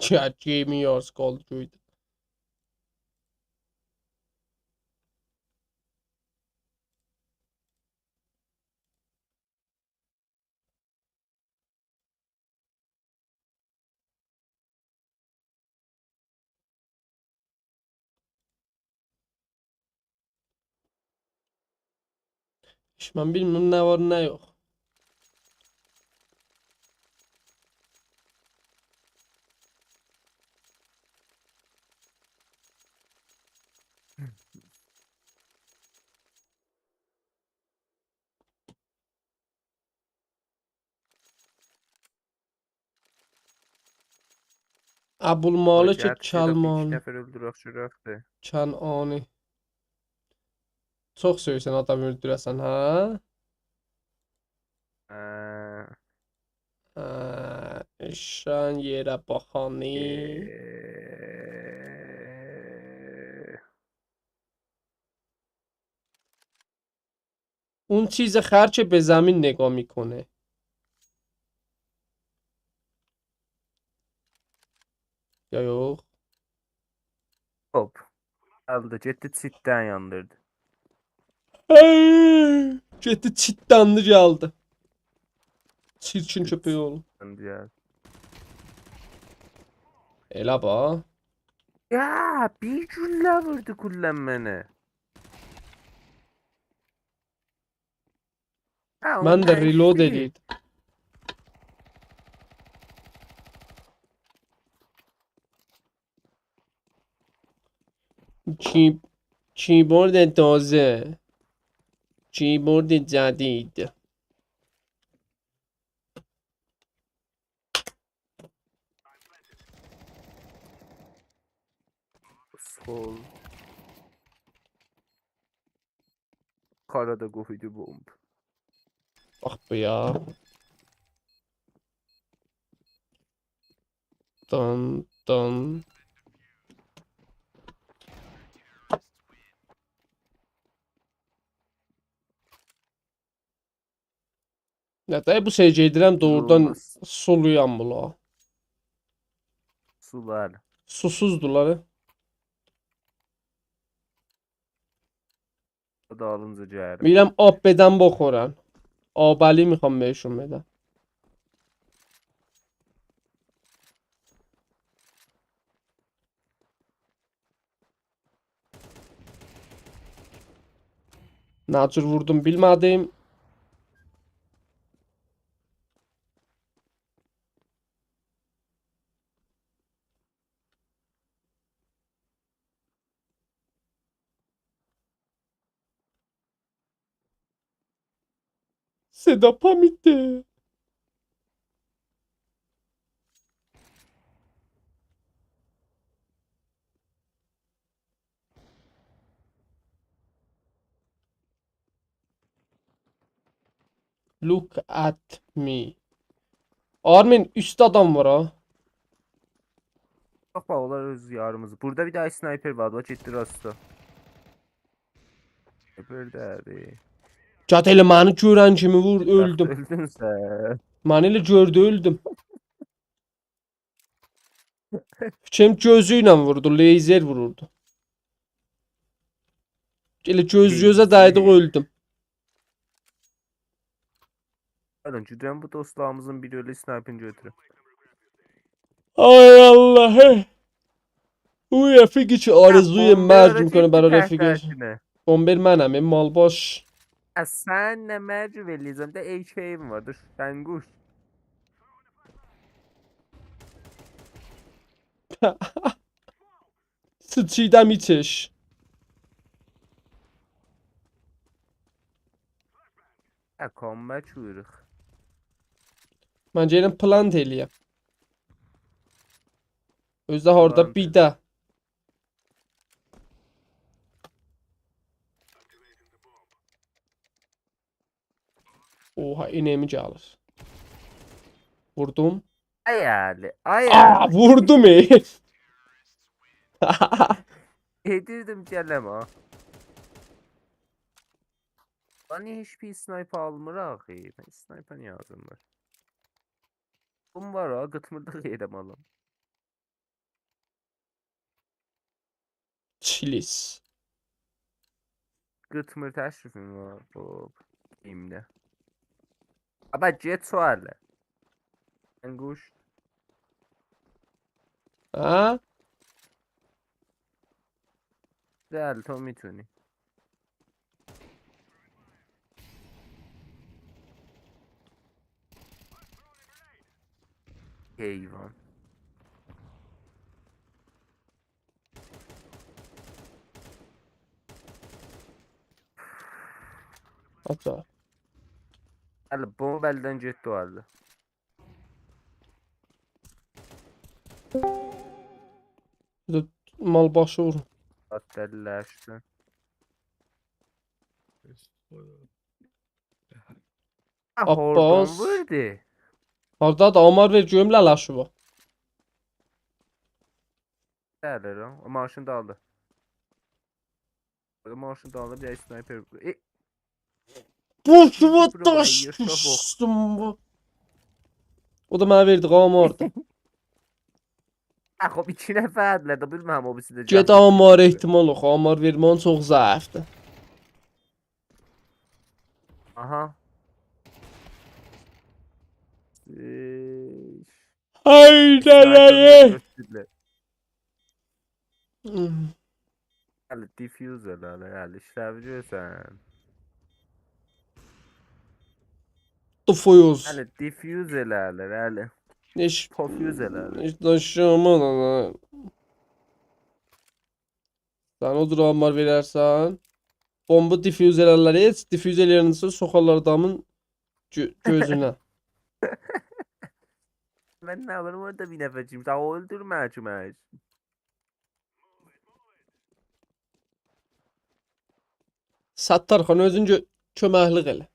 Chat Gaming Yards قالدی گؤیده. هئچ من بیلمیرم نه وار، نه یوخ. ابوالمالک، گل، شیرخان، بیر ایکی کلمانی. نفر اؤلدورک، شیرخان. کنعانی. چوخ سئویرسن آدام اؤلدوره‌سن، هه؟ هه. هه، ایشان یئره باخانی. ائ. اون چیز خر که به زمین نگاه می‌کنه. یا یوخ؟ هوپ. گلدی، گئتدی، چیتدن یاندیردی. هئی! گئتدی، چیتدن ده گلدی. چیرکین کؤپک اوغلو. یاندی، گلدی. ائله باخ. یا، بیر گولله ووردو گولله‌م منه. هه، من ده اوندا ریلود ائشیدی. ائله‌ییردیم. کی-، کیبورد تازه. کیبورد جدید. سول. کارادا گوفیدی بومب. باخ بو یا. دان، دان. نه ده بو شئی گئدیرم، دوغرودان اولماز. سولویام بولا. سولار. سوسوزدولار. دالینجا گلرم. می‌رم آب بدم بخورن. آبلی می‌خوام بهشون بدم. نه جور ووردوم، بیلمه‌دیم. صدا پا می‌ده. Look at me. آرمین، اوستده آدام وار ها. باخ، باخ، اونلار اؤز یاریمیزدی. بورادا بیر دنه اسنایپر واردی، باخ، گئتدی راستا. اسنایپر ده‌دی. جات ائله منی گؤرن کیمی وور، اؤلدوم. اؤلدون سن. منی ائله گؤردو، اؤلدوم. فیکریم گؤزو ایله ووردو، لیزر ووروردو. ائله گؤز گؤزه، لیزر، دیدیک، اؤلدوم. الان گئدیرم بو دوستلاریمیزین بیری اؤله اسنایپینی گؤتوروم. آی آللاه. او رفیقی که آرزوی مرگ می‌کنه برای رفیقش. بمبر منم، ای مال‌باش. اه، سن نه مرگ ائله‌یه‌جم ده، ای کی‌م وار، دور، سن قوش. سیچیدام ایچش. اه، کامبک ووروروق. من گلیم پلانت ائله‌یم. اؤزو ده اورادا پلانت بیر ائله. ده. اوها، انمی گلیر. ووردوم. آی علی، آی علی. آ، ووردوم، ای. ائدیردیم گلم ها. لان، نییه هئچ بیر اسنایپر آلمیر آخی؟ من اسنایپر نییه آزیم وار؟ بوم وار ها، قیتمیردی غیرم آلام. چیلیس. قیتمیر تشریفیم وار بو گیمده. آبا، گئت سؤاله. سن قوش. ها؟ دل، تو می‌تونی. حیوان. آتا. هله بومب الدن گئتدی او الده. بیر ده مال باشی وورون. آت دلیلشدی. عباس. هوردون ووردو. هاردادیر؟ آمار وئر گؤروم لله‌شی بو. گلیر او. او ماشین دالدی. او ماشین دالدی، بیر اسنایپر. ائ، بو شوما بو داش یاشا بو. دوشدوم بو. او دا منه وئردی، آماردی. آ، خوب، ایکی نفردیلر ده، بیلمیرم او بیریسی ده گئت جان. آمار احتمال یوخ، آمار وئرمه‌یین چوخ ضعیفدیر. آها. ائ، های سنایپری دله‌یه. گؤتوردولر. هله دیفیوز ائله‌لر، هله ایشله‌وی گؤرسن. دیفیوز. هله دیفیوز ائله‌لر، هله هئچ، پوفیوز ائله‌لر. هئچ داشیما دا. سن او جور آمار وئررسن، بومبو دیفیوز ائلرلر، هئچ دیفیوز ائله‌ینده سوخارلار آدامین گؤ-، گؤزونه. من نه بیلیم، اورادا بیر نفر کیمی، داها اؤلدورمه کی، منی. ستار خان، اؤزون گؤ-، کؤمکلیک ائله.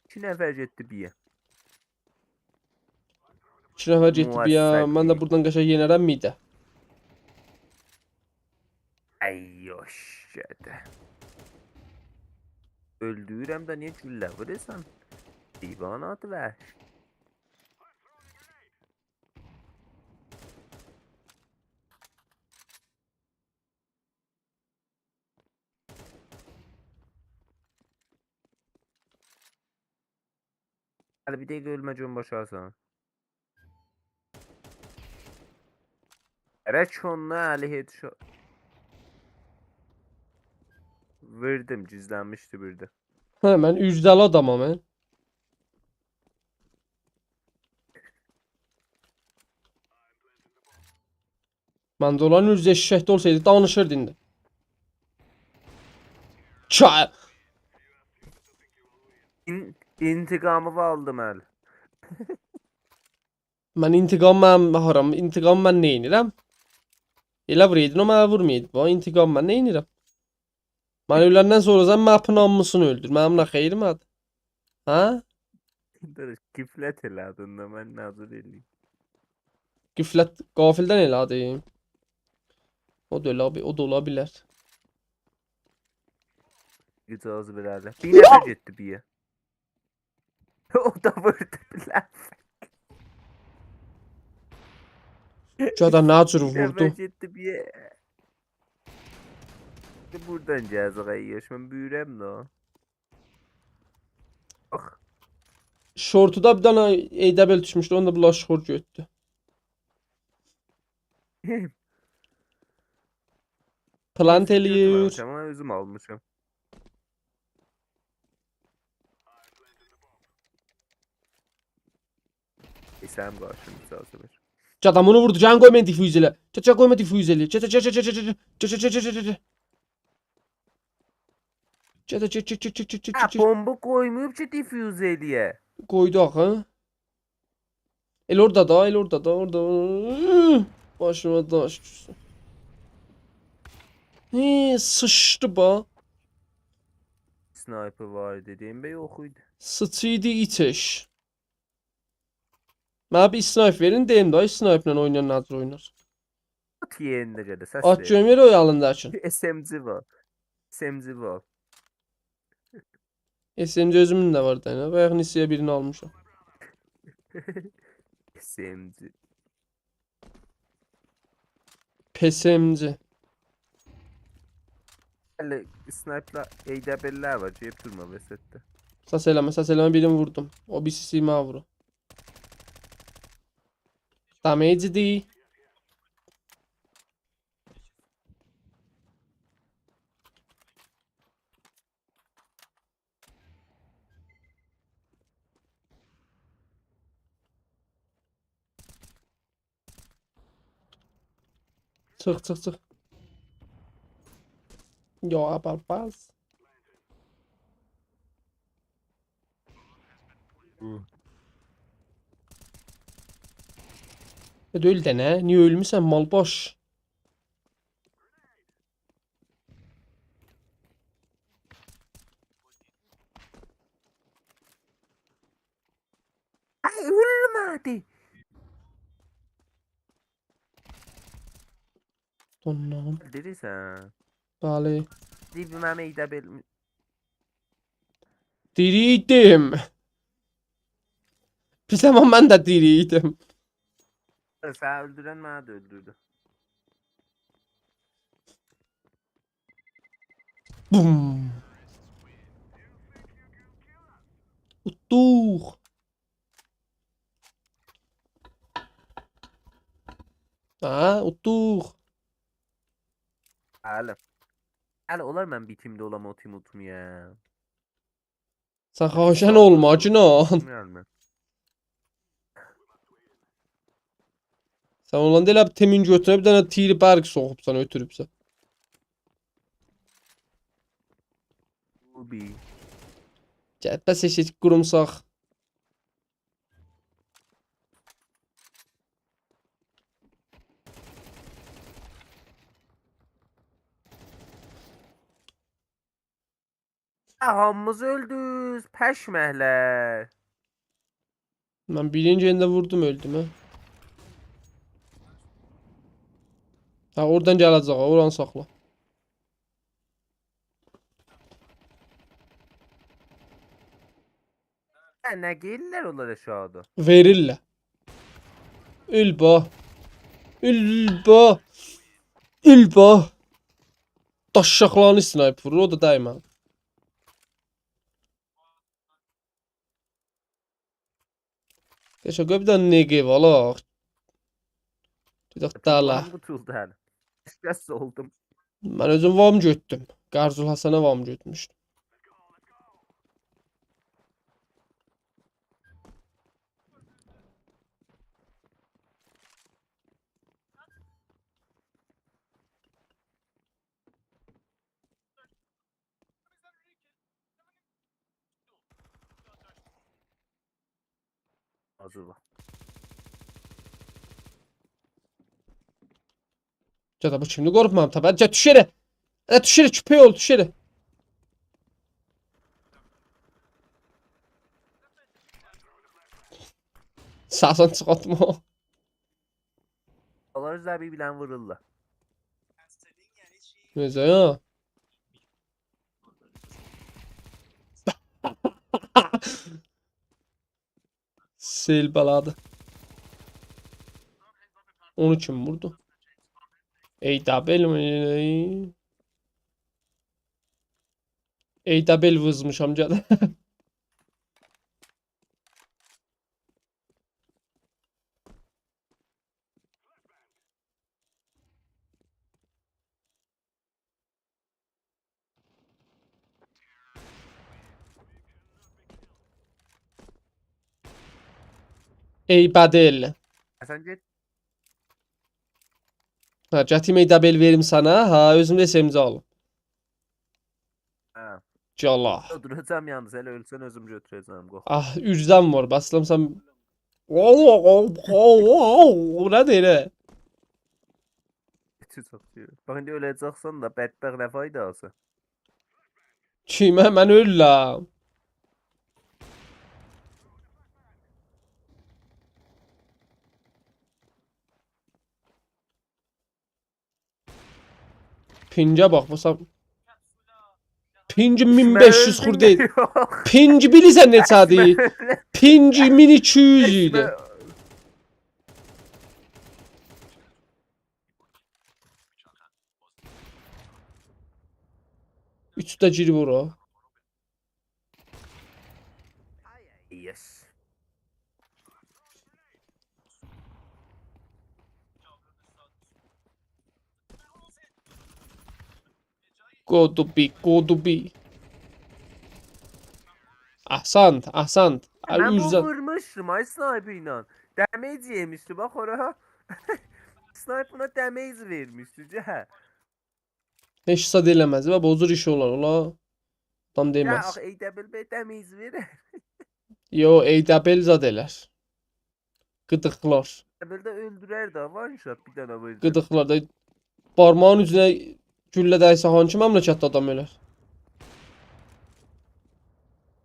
ایکی نفر گئتدی بی‌یه. ایکی نفر گئتدی بی‌یه، موفق من ده دئییل. بورادان قشنگ یئنرم میده. ای یوش، گئده. اؤلدورم ده، نییه گولله وورورسان؟ حیوانات وحش. هله بیر دقیقه اؤلمه گؤروم باشاریسان. گرک اوندا هله هئچ شو-، ووردوم، گیزلنمیشدی بیر ده. هه، من اوجده‌لی آدامام، هه. من ده اولان اوزده ائششکده اولسایدی، دانیشیردی ایندی. چا-، این-، انتقامی آلدیم هله. من انتقام، من هارام، انتقام من نئینیرم؟ ائله وورایدین، او منه وورمایایدی. باخ، انتقام من نئینیرم؟ من اؤلندن سونرا سن مپین هامیسینی اؤلدور. منیم نه خئیریم وار؟ هه؟ داداش، غفلت ائله‌دین ده، من نه جور ائله‌ییم؟ غفلت غافلدن ائله‌دیم. او دا ائله بی-، او دا اولا بیلر. اجازه وئررلر. بیر نفر گئتدی بی‌یه. او دا ووردو بیلر. گده نه جور بیر نفر ووردو؟ گئتدی بی‌یه. بورادان گله‌جک، ای یوش، من بؤیورم ده. آخ. شورتودا بیر دنه ای دبل دوشموشدو، اونو دا بلاشخور گؤتدو. پلنت ائله‌ییر. من اؤزوم آلمیشام. ایسم قارشیم، اجازه وئر. گده آدام اونو ووردو. گلین قوی منی دیفیوز ائله. گل، گل قوی منی دیفیوز ائله. گل، گل، گل، گل، گل، گل. گل، گل، گل، گل، گل، گل. گل، گل، گل، گل، گل، گل، گل، هه، گل. بومبا قویماییب کی دیفیوز ائله‌یه. قویدو آخی. ائله اورادا دا، ائله اورادا دا، اورادا. باشیما داش دوشسون. هی، سیچدی با. اسنایپر وار ایدی، دئییم به یوخ ایدی. سیچیدی ایچ ائش. منه بیر اسنایپ وئرین، دئییم ده، اسنایپله اوینایان نه جور اوینار؟ آت یئرینده گده، سس آت وئر. گؤروم یئره او یانینداکین. اس ام جی وار. اس ام جی وار. اس ام جی اؤزومون ده وار دا، نه؟ بایاق نسیه بیرینی آلمیشام. اس ام جی. پس ام جی. هله اسنایپلا ای دبل‌لر وار، گئدیب دورما وسطده. سس ائله‌مه، سس ائله‌مه، بیرینی ووردوم. او بیریسی منه وورور. دمیج‌دی. چیخ، چیخ، چیخ. یا ابوالعباس. هی. ائ، اؤل ده نه؟ نییه اؤلموسن، مال‌باش؟ آی، اؤلمه‌دی. دوننام. دیریسن؟ بلی. دیبیمه میده بل-، دیری‌یدیم. پیس، آمما من ده دیری‌یدیم. سنی اؤلدورن منی ده اؤلدوردو. بوم. اوتدوق. ها، اوتدوق. هله. هله اولار من بیتیمده اولام، اوتوم، اوتوم یا. سن خواهشاً اولما، آجینا. بیلمیرم من. سن اولاندا ائله بیر تیمین گؤتوره، بیر دنه تیر برق سوخوبسان، اؤتوروبسن. بو بیر. گل، بس ائشیک قورومساق. هامیمیز اؤلدوز، پشمکلر. من بیرینجی یئرده ووردوم، اؤلدوم، هه. هه، اورادان گله‌جک، اورانی ساخلا. هه، نه دئییرلر اونلار آشاغیدا؟ وئریرلر. اؤل با. اؤل با. اؤل با. داششاقلارینی اسنایپر وورور، او دا دیمه. گئچ، قوی بیر دنه نقب آلاق. گئدک دالا. تلفونوم قوتولدو هله. شکست اولدوم. من اؤزوم وام گؤتدوم. قرض‌الحسنه وام گؤتموشدوم. آجیلا. گده، بو کیمدی؟ قورخمام، تاپار. گل، دوش یئره. هه، دوش یئره، کؤپک اوغلو، دوش یئره. سسین چیخارتما. اونلار اؤزلری بیر-بیرلرینی وورورلار. نئجه یا؟ سئیل بلادی. اونو کیم ووردو؟ ای دابل می؟ ای دابل ویزمیشام، گل. ای بدل. سن گئت. هه، گتیریم ای دابل وئریم سنه. هه، اؤزوم ده اس ام جی آلیم. هه. گلا. یوخ، دوراجاغام یالنیز، ائله اؤلسن اؤزوم گؤتوره‌جم، قورخما. آه، اوجدن وار، بسلام سن. او، او، او، او، او، او، نه دئییر، هه؟ چوخ چوخ دئییر. باخ، ایندی اؤله‌جکسن ده، بدبخت، نه فایداسی؟ کیمه؟ من اؤلورم. پینگه باخ، بو سن. پینگ مین بئش یوز خورده ایدی. من اؤلدوم، یوخ. پینگ بیلیرسن نئچه‌دیر؟ پینگ مین ایکی یوز ایدی. اوچ ده گیریب اورا. یس. Go to B, go to B. احسنت، احسنت. من بونو اوجدن وورموشدوم، آی، اسنایپر ایله. دمیج یئمیشدی، باخ اورا. اسنایپرینه دمیج وئرمیشدی، هه. هئچ زاد ائله‌مز. باخ، بو جور ایش اولار، اولا. آدام دئمز. آخی ای دبل بی دمیج وئرر. یو، ای دبل زاد ائلر. قیدیقلار. دبل ده اؤلدورر ده، وان شات بیر دنه ووردو. قیدیقلار دا. بارماغین اوجونا گولله دیسه هانسی مملکتده آدام اؤلر؟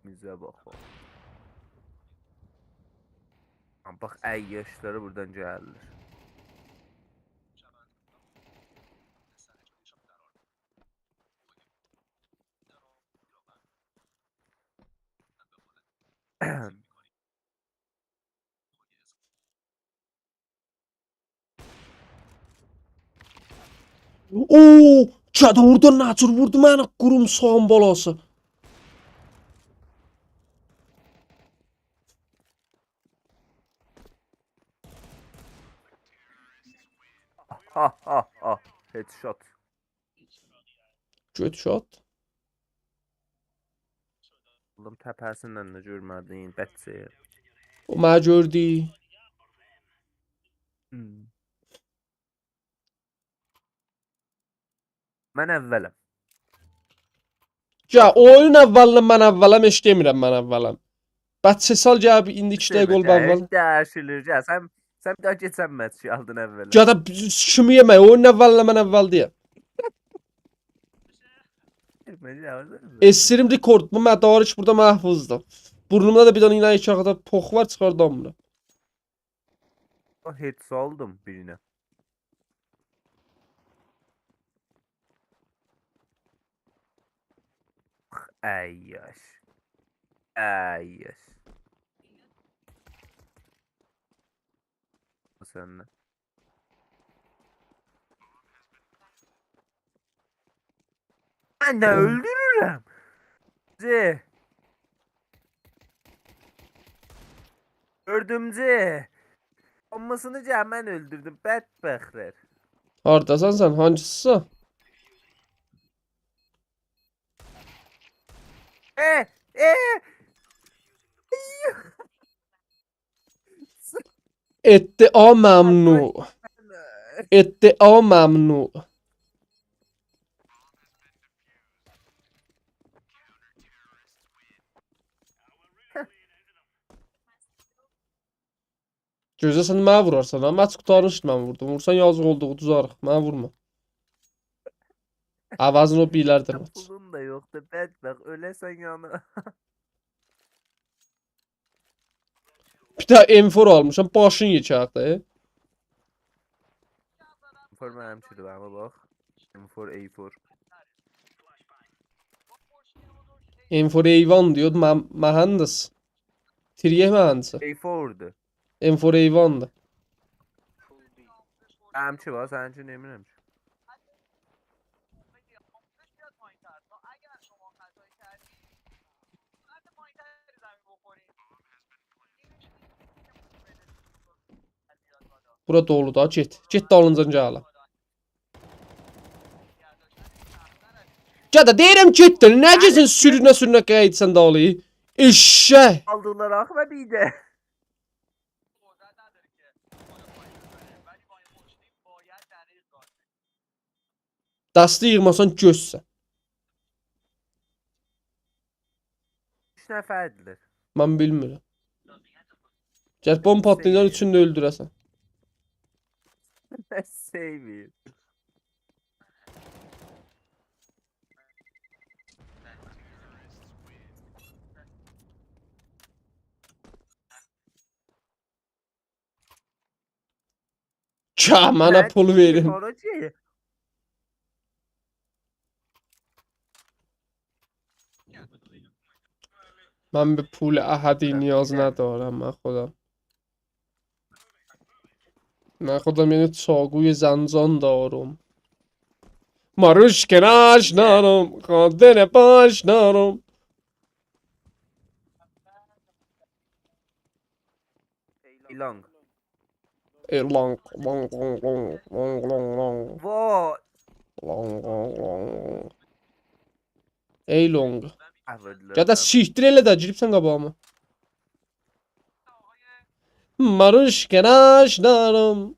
بیزه باخ. ها، باخ، عیاشلاری بورادان گلیر. اوو، گده اورادا نه جور ووردو منی قورساغین بالاسی. ها ها ها. Headshot. Good shot. آلدیم تپه‌سیندن ده گؤرمه‌دین، بچه‌یه. او منی گؤردو. هم. من اولم. یا، اویون اولینده من اولم، هئچ دئمیرم من اولم. بچه سال گلیب ایندی ایکی دقیقه اولوب اول. دییشیلیر، گل، سن، سن بیر داها کئچن مچی آلدین اولا. گده کیمی یئمک، اویون اولینده من اول دئیم. من یاردیم. اسیریم رکورد، بو مدارک بورادا محفوظدور. بورنومدا دا بیر دنه اینک آشاغیدا پوخ وار، چیخاردام بونو. او هئچ سالدیم بیرینه. آی یاش. آی یاش. بو سنده. من ده اؤلدورورم. جی. دؤردونجو. هامیسینی جمعاً اؤلدوردوم. بدبختلر. هارداسان سن؟ هانسیسا؟ ائه، ائه. ادعا ممنوع. ادعا ممنوع. گؤزل، سن منی وورارسان ها؟ من قورتاریشدی، من ووردوم. وورسان یازیق اولدوغو دوزاریق. منی وورما. عوضینی او بیلردن آت. پولون دا یوخدور، بدبخت. اؤله‌سن یعنی. بیر دنه ام فور آلمیشام، باشین یئکه‌لیک ده. ام فور منیمکیدیر، بابا، باخ. ام فور، ای فور. ام فور ای وان دئییر، مه-، مهندس. تریه مهندسی. ای فوردور. ام فور ای واندیر. منیمکی وار، سنینکی نئمینه‌میش؟ بورا دولو دا، گئت. گئت دالینجان گل. گده، دئییرم گئت ده، نه گئدیرسن سورونه سورونه قاییدیرسان دالی؟ ائششک. آلدیلار آخی و بیر ده. دستی ییغماسان گؤزسن. اوچ نفردیلر. من بیلمیرم. گل بومب پاتلایان اوچونو ده اؤلدوره‌سن. من سئومیر. کا، منه پول وئرین. هارا کی؟ من به پول احدی نیاز ندارم، من خودم. من خودم یعنی چاقوی زنجان دارم. ماروش کراش دارم، خاطر باش دارم. ای لانگ. ای لانگ، لانگ، لانگ، لانگ، لانگ، لانگ، لانگ. وای. لانگ، لانگ، لانگ. ای لانگ. احمدلر گده آدام. سیکتیر ائله ده، گیریبسن قاباغیما. ماروش کراش دارم.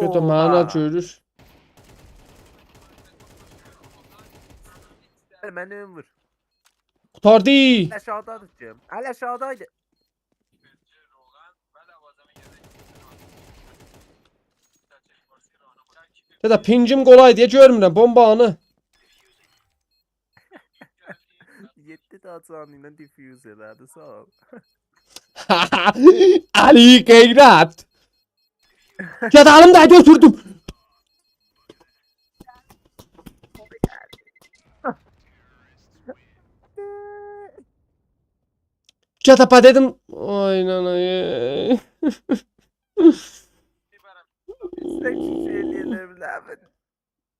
گؤتور منه، اوها، گؤرور. منی وور. قوتاردی. آشاغیدادیر کی. هله آشاغیدایدی. دده، پینگیم قولای دئیه گؤرمورم بومبانی. یئددی دانا جانی ایله دیفیوز ائله‌دی، ساغ اول. علی غیرت. گده، الیم ده گؤتوردوم. گده، به دئدیم. آی نانا، آی. سن هئچ شئی ائلیه بیلمه‌دین.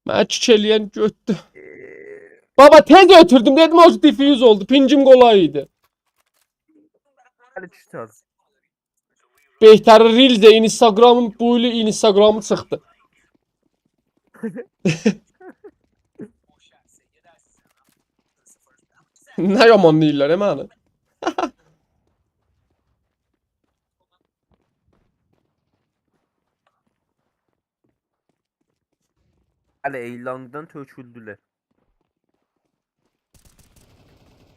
منی کیک ائله‌ین گؤتدو. ائه. بابا، تئز اؤتوردوم، دئدیم او دیفیوز اولدو. پینگیم قولای ایدی. هله ایکی تاز. بهترین ریلز اینستاگرامین، بو ایل اینستاگرامی چیخدی. نه یامان دئییرلر، ائه، منی؟ هله اعلان‌دان تؤکولدولر.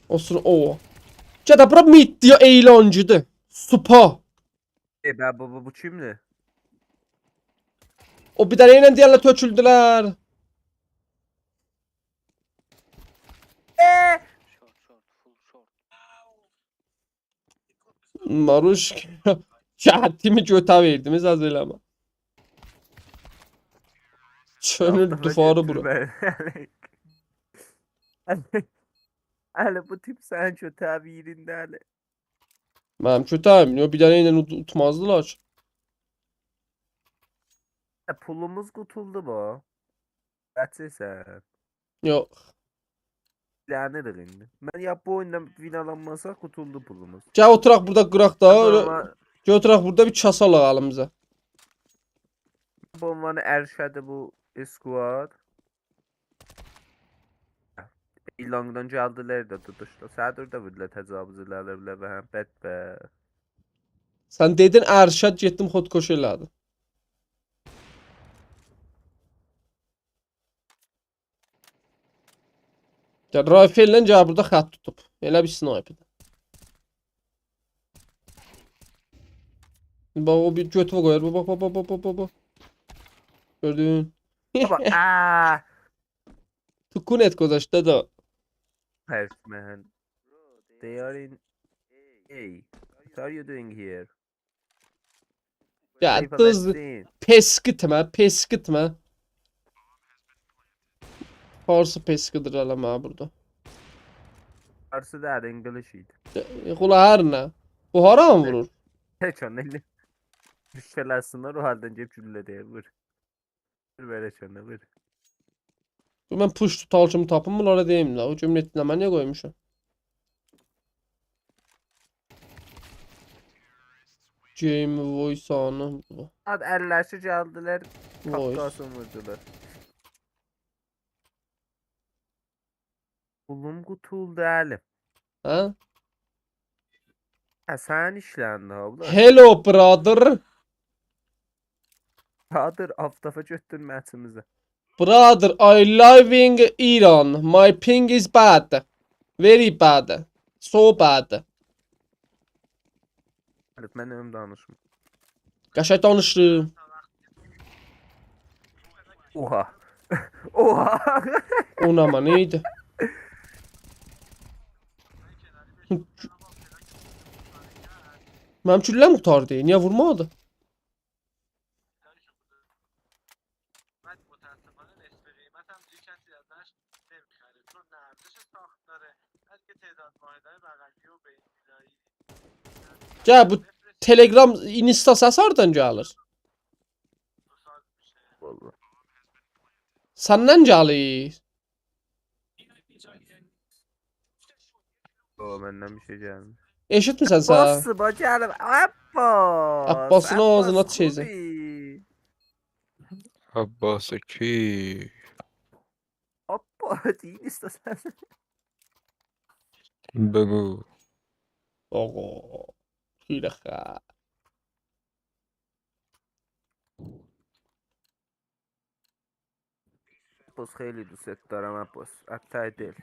اولسون، او. گده، بورا میددی یا، اعلانچیدی. سوپا. ائه، به، بو، بو، بو کیمدیر؟ او بیر دنه ایله دئیرلر تؤکولدولر. ائه! Short, short, full short. ماروش، کتیمی گؤته وئردینیز، آز ائله‌مه. چؤنور دوواری بورا. علی، علی، بو تیپ سنین گؤته وئرینده، علی. منیم گؤته‌م، یوخ، بیر دنه ایله اوت-، اوتمازدیلار کی. ائه، پولوموز قوتولدو بو. قاچیرسان. یوخ. لعنت ائدین ایندی. من یا بو اویوندا وین آلانماساق، قوتولدو پولوموز. گل اوتوراق بوردا قیراق دا، بو ائله، آداملار گل اوتوراق بوردا بیر کاسا آلاق الیمیزه. بو عنوانی ارشدی بو اسکواد. ایلانگدان گلدیلر ده توتوشدو. سدر ده ووردولار، تجاوز ائله‌دیلر بیله و هم بدبخت. سن دئدین ارشد، گئتدیم خودکشی ائله‌دیم. گل، رایفل‌له گل بوردا خط توتوب. ائله بیل اسنایپر. باخ، او بیر گؤتووه قویار. باخ، باخ، باخ، باخ، باخ، باخ. گؤردون؟ بابا، آه. تو کونت گذاشته ده. Yes, man. They are in A. What are you doing here? یا، Leave a دوز vaccine. پس گئتمه، پس گئتمه. فارسی پس گئدیر هله منه بوردا. فارسی دئییل، انگلیش ایدی. یا، اولا هر نه. بو هارا وورور؟ هئچ اونو ائله. دوشه‌له‌سینلر، او حالدان گلیب گولله دئییر، وور. وور، وئر هئچ اونو، وور. دور، من پوش توتال کیمی تاپیم، بونلارا دئییم ده. او گؤم نتینه من نییه قویموشام؟ Game Voice آنی. ساعات اللرشی گلدیلر، Voice. تاپکاسینی ووردولار. پولوم قوتولدو، علی. هه؟ هه، سنین ایشلرینده، ها، بونلار. Hello, brother. Brother، آفتابا گؤتدورمه اچیمیزی. Brother, I live in Iran. My ping is bad. Very bad. So bad. البته، من اؤنوم دانیشمیر. قشنگ دانیشدی. اوها. اوها. او نمنه ایدی؟ منیم گولله‌م قوتاردی. نییه وورمادی؟ گل، بو تلگرام، اینستا سسی هاردان گلیر؟ والله. سندن گلیر. او، مندن بیر شئی گلمیر. ائشیتمیرسن سن؟ عباس، باخ گلیم. عباس، عباسین آغزینا عباس، چیزی. خوبی. عباس کی؟ هوپا، دئیین ایسته‌سن. بگو. آقا. شیرخه. عباس، خیلی دوستت دارم عباس. حتی دل.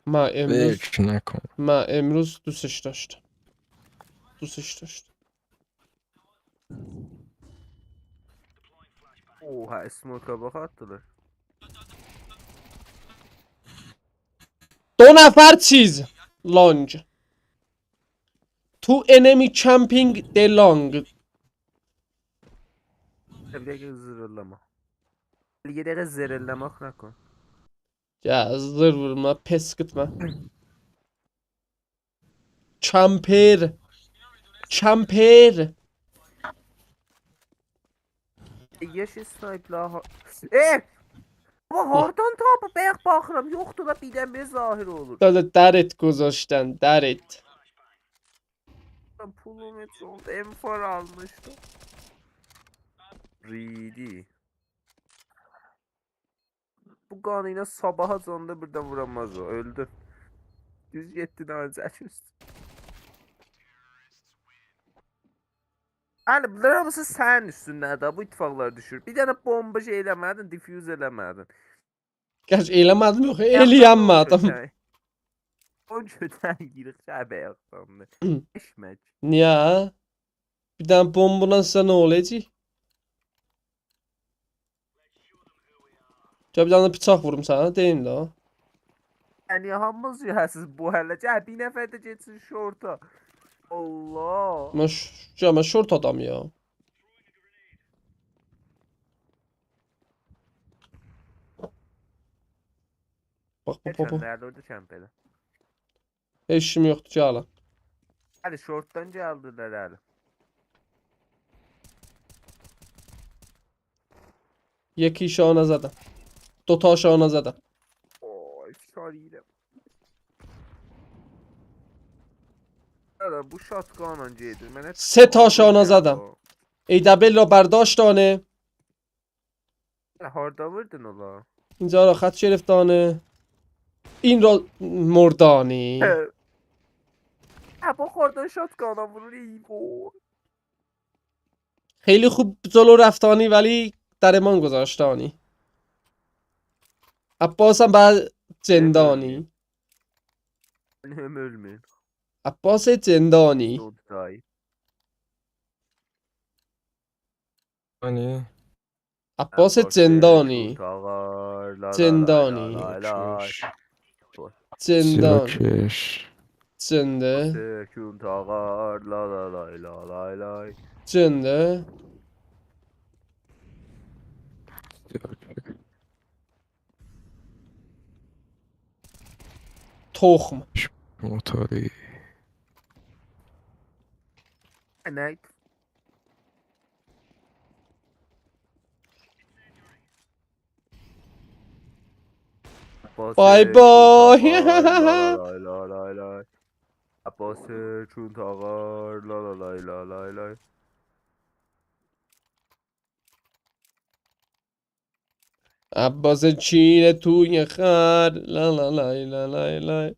من امروز، فکر نکن. من امروز دوستش داشتم. دوستش داشتم. اوها، اسموکا باخ آتدیلار. دو نفر چیز. Long. Two enemy camping the long. بیر دقیقه زیرلله‌مه. بیر دقیقه زیرلله‌مک نکن. یا زیر وورما، پس گیتمه. Camper. Camper. یه شی اسنایپلا ها. ائه! بابا، هاردان تاپیب بایاق باخیرام؟ یوخدور دا، بیردن بیر ظاهر اولور. داده درت گذاشتن، درت. پولومو چوخ، M four آلمیشدیم. ریدی. بو گان ایله صاباحاجان دا بیردن وورانماز او، اؤلدو. دوز یئتدی دنه چکمیشدی. علی، بونلار هامیسی سنین اوستونده‌دیر، بو اتفاقلار دوشور. بیر دنه بومبا شئی ائله‌مه‌دین، دیفیوز ائله‌مه‌دین. گرچی ائله‌مه‌دیم یوخ، یاخشی، ائله‌ینمه‌دیم. اون کؤتک. اون کؤتک یئییریک شب آیاقدان. ائشمک. نییه؟ بیر دنه بومبونان سیزه نه اولاجاق؟ گل بیر دنه بیچاق ووروم سنه، دئییم ده. یعنی هامینیز یئیه‌سیز بو هله. گل، بیر نفر ده گئتسین شورتا. الله. من ش-، گل، من شورت آدام یا. باخ، باخ، باخ، گئچن باخ. نرده اورادا کمپ ائله. هئچ کیم یوخدور، گل. هلی شورتدان گلدیلر هلی. یکی شانه زدم. دو تا شانه زدم. اوی، فشار یئییرم. هله بو شاتگانلا گئدیر. منه سه تا شانه زدم. ای دبل را برداشت دانه. هاردا ووردون اولا؟ اینجا را خط گرفت دانه. این را مردانی. هه، بو هاردان شاتگانلا وورور، ای وای. خیلی خوب جلو رفتانی ولی درمان گذاشتانی. عباسم بعد جندانی. منیم اؤلمور. عباس جندانی. Don't die. هانی؟ عباس جندانی. تاغار، لا لا جندانی. لا لا لا. کش. جندانی. سیروکش. جنده. سکون تاغار، لا لا لای لا لای لای. جنده. تخم. موتوری. نه؟ بای بای. لا لا لای لا لای لای. عباس چون تاغار، لا لا لای لا لای لای. عباس چینه توی خر. لا لا لای لا لای لای.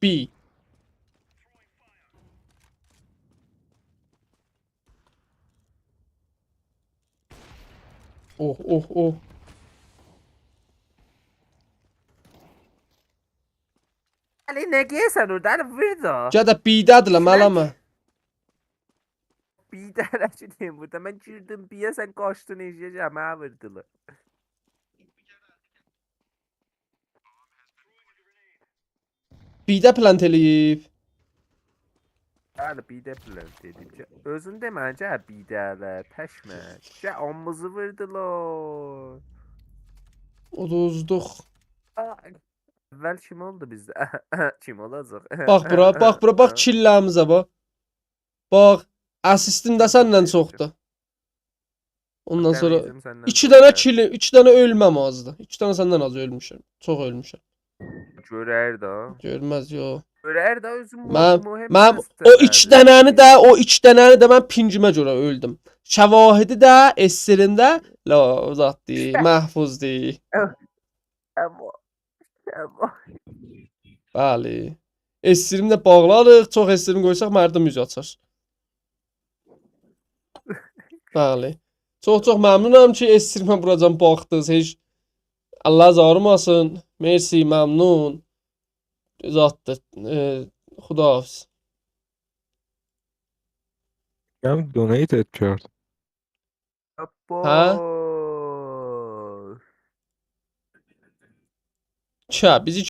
بی. اوه، اوه، اوه. علی، نه گیرسن اورادا؟ علی، وور دا. گده بیده‌دیلر، ملامه. بیده‌لر کی دئییم بورادا. من گیردیم بیه، سن قاچدین ائشییه، گل، منه ووردولار. بیده پلنت ائله‌ییب. بلی، بیده پلنت ائله‌ییب کی. اؤزون دئمه‌لی کی، هه، بیده‌لر، پشمک. کی، آممیزی ووردولار. اودوزدوق. آ، اول کیم اولدو بیزده؟ کیم اولاجاق؟ باخ بورا، باخ بورا، باخ کیللریمیزه باخ. باخ، اسیستیم ده سندن چوخدور. اوندان سونرا ایکی دنه کیل، ایکی دنه اؤلمم آزدی. ایکی دنه سندن آز اؤلموشم. چوخ اؤلموشم. گؤرر ده. گؤرمز، یوخ. گؤرر ده، اؤزون مهم، مهم او ایکی دنه‌نی ده، او ایکی دنه‌نی ده من پینگیمه گؤره اؤلدوم. شواهدی ده، اسرین ده، لا، او زاددی، محفوظدی. اما، اما. بلی. اسرینی ده باغلاریق، چوخ اسرین قویساق مردم اوز آچار. بلی. چوخ چوخ ممنونام کی اسریمه بوراجان باخدینیز. هئچ الله زارماسین. مرسی، ممنون. زاددیر. ائ، خداحافظ. من دونیت ات کرد. هه؟ عباس. چه، بیزی